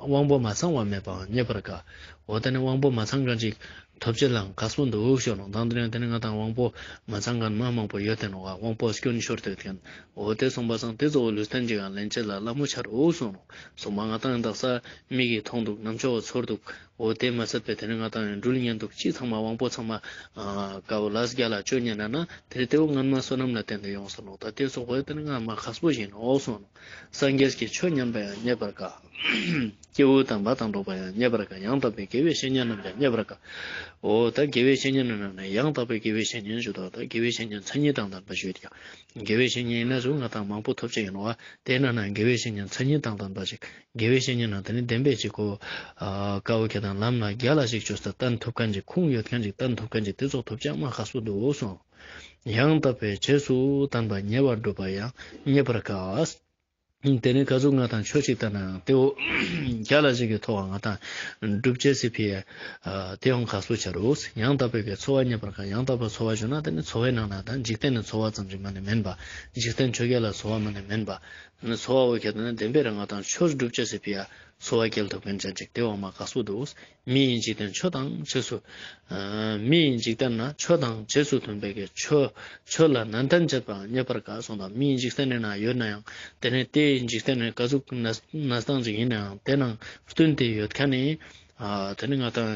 དབང་པོ་མ་ཚང་བ་མེད་པའང་རྙེད་པར་དཀའ། འོ་ཏེ་ནི་དབང་པོ་མ་ཚང་ཁན་ཅིག་ ཐོབ་ཅེས་ལའང་ཁག་པོ་འདུག་ཞུ་ནོག། དང་དེ་རིང་དེ་ནི་ང་དང་དབང་པོ་མ་ཚང་མཁན་མ་མང་པོ་ཡོད་དེ་ནོག། དབང་པོ་སྐྱོན་ཤོར་ཏེ་ཡོད་མཁན། འོ་དེ་སོང་པ་སང་དེ་ཚོ་ལུས་རྟེན་ཅིག་ཡང་ལེན་ཅེས་ལ་སླ་མོ་ཆ་རུག་གསུངས་ནོག། སོང་པ་ང་དང་དག་ས་མིག་གིས་མཐོང་འདུག། རྣམ་ཅོག་གིས་ཚོར་འདུག། འོ་དེ་མ་ཚད་པའི་དེ་ནི་ང་དང་འགྲུལ་ཉན་འདུག། ཅི་ཚང་མ་དབང་པོ་ཚང་མ་ཀ་བོ་ལས་རྒྱ་ལ་ཅོ་ཉན་ན་ན་དེ་དེ་བོ་སྔན་མ་བསོད་ནམས་ལ་བརྟེན་ཏེ་ཡོང་སོང་ནོག། ད་དེ་སོགས་པོ་དེ་ནི་ང་མ་ཁག་པོ་ཞིག་ནོག་གསུངས་ནོག། སངས་རྒྱས་ཀྱི་ཆོས་ཉན་པ་ཡང་རྙེད་པར་དཀའ། སྐྱེས་བུ་དམ་པ་དང་འགྲོགས་པ་ཡང་རྙེད་པར་དཀའ། ཡང་དག་པའི་དགེ་བའི་བཤེས་གཉེན་རྣམས་ཀྱང་རྙེད་པར་དཀའ། འོ་ད་དགེ་བའི་བཤེས་གཉེན་རྣམས་ནི་ཡང་དག་པའི་དགེ་བའི་བཤེས་གཉེན་ཞུ་དོ། ད་དགེ་བའི་བཤེས་གཉེན་མཚན་ཉིད་དང་ལྡན་པ་ཞུ་ཡོད་ཀྱང་། དགེ་བའི་བཤེས་གཉེན་ཡིན་ན་ཚུ་ང་དང་མང་པོ་ཐོབ་ཅེས་ཡིན་ནོག། དེ་ན་ན་དགེ་བའི་བཤེས་གཉེན་མཚན་ཉིད་དང་ལྡན་པ་ཞིག། དགེ་བའི་བཤེས་གཉེན་ན་དེ་ནི་བདེན་པའི་ཅིག་གོ། ཀ་བོ་ཁྱེད་དང་ལམ་ལ་རྒྱ་ལ་ཞིག་ཅོས་ཏེ་བསྟན་ཐུབ་མཁན་ཅིག། ཁུངས་ཡོད་མཁན་ཅིག། བསྟན་ཐུབ་མཁན་ཅིག། དེ་ཚོ་ཐོབ་ཅེས་མ་ཁག་པོ་འདུག་གསུངས། ཡང་དག་པའི་རྗེས་སུ་བསྟན་པ་ཉེ་བར་བསྒྲུབ་པ་ཡང་རྙེད་པར་དཀའ། དེ་ནི་ག་ཟུག་ང་དང་ཆོས་ཅིག་བསྟན་ན་ཡང་དེ་བོ་རྒྱ་ལ་ཞིག་གི་ཐོག་ང་དང་སྒྲུབ་ཅེས་སི་ཕི་ཡ་དེ་ཡང་ཁག་པོ་ཆ་རུག། ཡང་དག་པའི་གི་འཚོ་བ་རྙེད་པར་དཀའ། ཡང་དག་པའི་འཚོ་བ་ཞུ་ན་དེ་ནི་འཚོ་བའི་ནང་ན་དང་འཇིག་རྟེན་ནི་འཚོ་བ་ཙམ་ཞིག་མ་ནི་མེན་པ། འཇིག་རྟེན་ཆོས་བརྒྱད་ལ་འཚོ་བ་མ་ནི་མེན་པ། འཚོ་བ་བོ་ཁྱེད་དང་བདེན་པའི་རང་ང་དང་ཆོས་སྒྲུབ་ཅེས་སི་ཕི་ཡ་འཚོ་བ་སྐྱེལ་ཐུབ་མཁན་ཅན་ཅིག་དེ་བོ་མ་ཁག་པོ་འདུག། མི་ཡི་འཇིག་རྟེན་ཆོས་དང་རྗེས་སུ། ཨ་མི་ཡི་འཇིག་རྟེན་ན་ཆོས་དང་རྗེས་སུ་མཐུན་པའི་གི་ཆོས་ཆོས་ལ་ནན་ཏན་བྱེད་པའང་རྙེད་པར་དཀའ་གསུངས་དང་། མི་ཡི་འཇིག་རྟེན་ནི་ན་ཡོད་ན་ཡང་དེ་ནི་དེ་ཡི་འཇིག་རྟེན་ནི་ག་ཟུག་གནས་གནས་སྟངས་ཅིག་ཡིན་ན་ཡང་དེ་ནང་བསྟུན་ཏེ་ཡོད་མཁན་ནི་ཨ་དེ་ནི་ང་དང་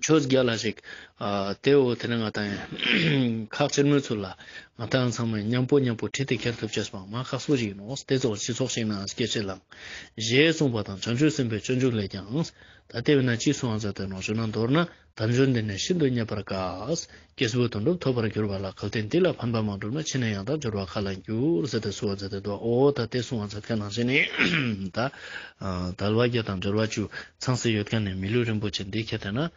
ཆོས་རྒྱ་ལ་ཞིག་ཨ་དེ་བོ་དེ་ནི་ང་དང་ཁག་ཆེན་མོའི་ཚུལ་ལ་ང་དང་ཚང་མས་མཉམ་པོ་མཉམ་པོ་ཁྲིད་དེ་ཁྱེར་ཐུབ་ཅེས་པོ་མ་ཁག་པོ་ཞིག་ཡིན་ནོག། དེ་ཚོ་སྤྱི་ཚོགས་ཤིག་ནང་སྐད་ཆ་ལངས། ཞེས་གསུངས་པ་དང་། བྱང་ཆུབ་སེམས་དཔའི་སྤྱོད་འཇུག་ལས་ཀྱང་། ད་དེ་བས་ན་ཅི་གསུངས་པ་མཛད་དེ་ནོག་ཞུ་ན། མདོར་ན་དལ་འབྱོར་འདི་ནི་ཤིན་ཏུ་རྙེད་པར་དཀའ། སྐྱེས་བུ་དོན་གྲུབ་ཐོབ་པར་གྱུར་པ་ལ། གལ་ཏེ་འདི་ལ་ཕན་པ་མ་བསྒྲུབས་ན། ཕྱིས་ནས་ཡང་དག་འབྱོར་བ་ག་ལ་འགྱུར་ཟེར་ཏེ་གསུངས་པ་མཛད་དེ་འདུག། འོ་ད་དེ་གསུངས་པ་མཛད་མཁན་ནང་བཞིན་ནི་ད་དལ་བ་བརྒྱད་དང་འབྱོར་བ་བཅུ་ཚང་སྟེ་ཡོད་མཁན་ནི་མི་ལུས་རིན་པོ་ཆེ་འདི་ཁྱེད་དེ་ན་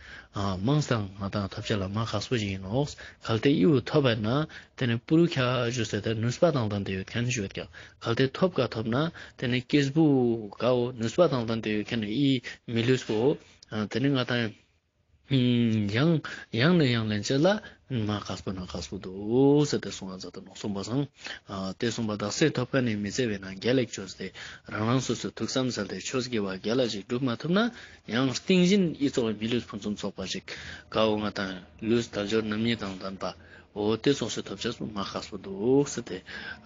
མང་སྟེ་ང་དང་ཐོབ་ཅེས་ལ་མ་ཁག་པོ་ཞིག་ཡིན་ནོག། གལ་ཏེ་ཨི་བོ་ཐོབ་པ་ན་དེ་ནི་པུ་རུ་ཁྱ་ཞུ་ཟེར་ཏེ་ནུས་པ་དང་ལྡན་ཏེ་ཡོད་མཁན་ཞིག་ཡོད་ཀྱང་། གལ་ཏེ་ཐོབ་ཀ་ཐོབ་ན་དེ་ནི་སྐྱེས་བུ་ཀ་བོ་ནུས་པ་དང་ལྡན་ཏེ་ཡོད་མཁན་ནི་ཨི་མི་ལུས་པོ་དེ་ནི་ང་དང་ཡང་ཡང་ནས་ཡང་ལེན་ཅེས་ལ་མ་ཁག་པོ་ན་ཁག་པོ་འདུག་ཟེར་ཏེ་གསུངས་པ་མཛད་དེ་ནོག། གསུངས་པ་སང་། ཨ་དེ་གསུངས་པ་དག་ས་ཐོབ་མཁན་ནི་མི་ཚེ་བས་ན་རྒྱལ་ལེགས་ཅོས་ཏེ་རང་རང་སོ་སོའི་ཐུགས་བསམ་གསལ་ཏེ་ཆོས་དགེ་བ་རྒྱ་ལ་ཞིག་སྒྲུབ་མ་ཐུབ་ན་ཡང་སྟིང་བཞིན་ཨི་ཙོགས་མི་ལུས་ཕུན་སུམ་ཚོགས་པ་ཞིག་ཀ་བོ་ང་དང་ལུས་དལ་འབྱོར་རྣམ་གཉིས་དང་ལྡན་པ། འོ་དེ་ཙོགས་སི་ཐོབ་ཅེས་མ་ཁག་པོ་འདུག་ཟེར་ཏེ།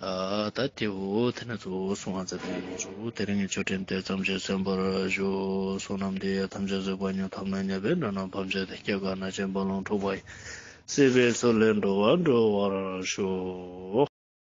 ཨ་ད་དེ་བོ་དེ་ན་ཚོ་གསུངས་པ་མཛད་དེ་ནོག། དེ་རིང་གི་ཆོས་འབྲེལ་དེ་ཙམ་ཞིག་གསན་པར་ཞུ། བསོད་ནམས་འདི་ཡིས་ཐམས་ཅད་གཟིགས་པ་ཉིད། ཐོབ་ནས་ཉེས་པའི་དགྲ་རྣམས་ཕམ་བྱས་ཏེ། སྐྱེ་རྒ་ན་འཆིའི་རྦ་ཀློང་འཁྲུགས་པ་ཡི། སྲིད་པའི་མཚོ་ལས་འགྲོ་བ་སྒྲོལ་བར་ཤོག།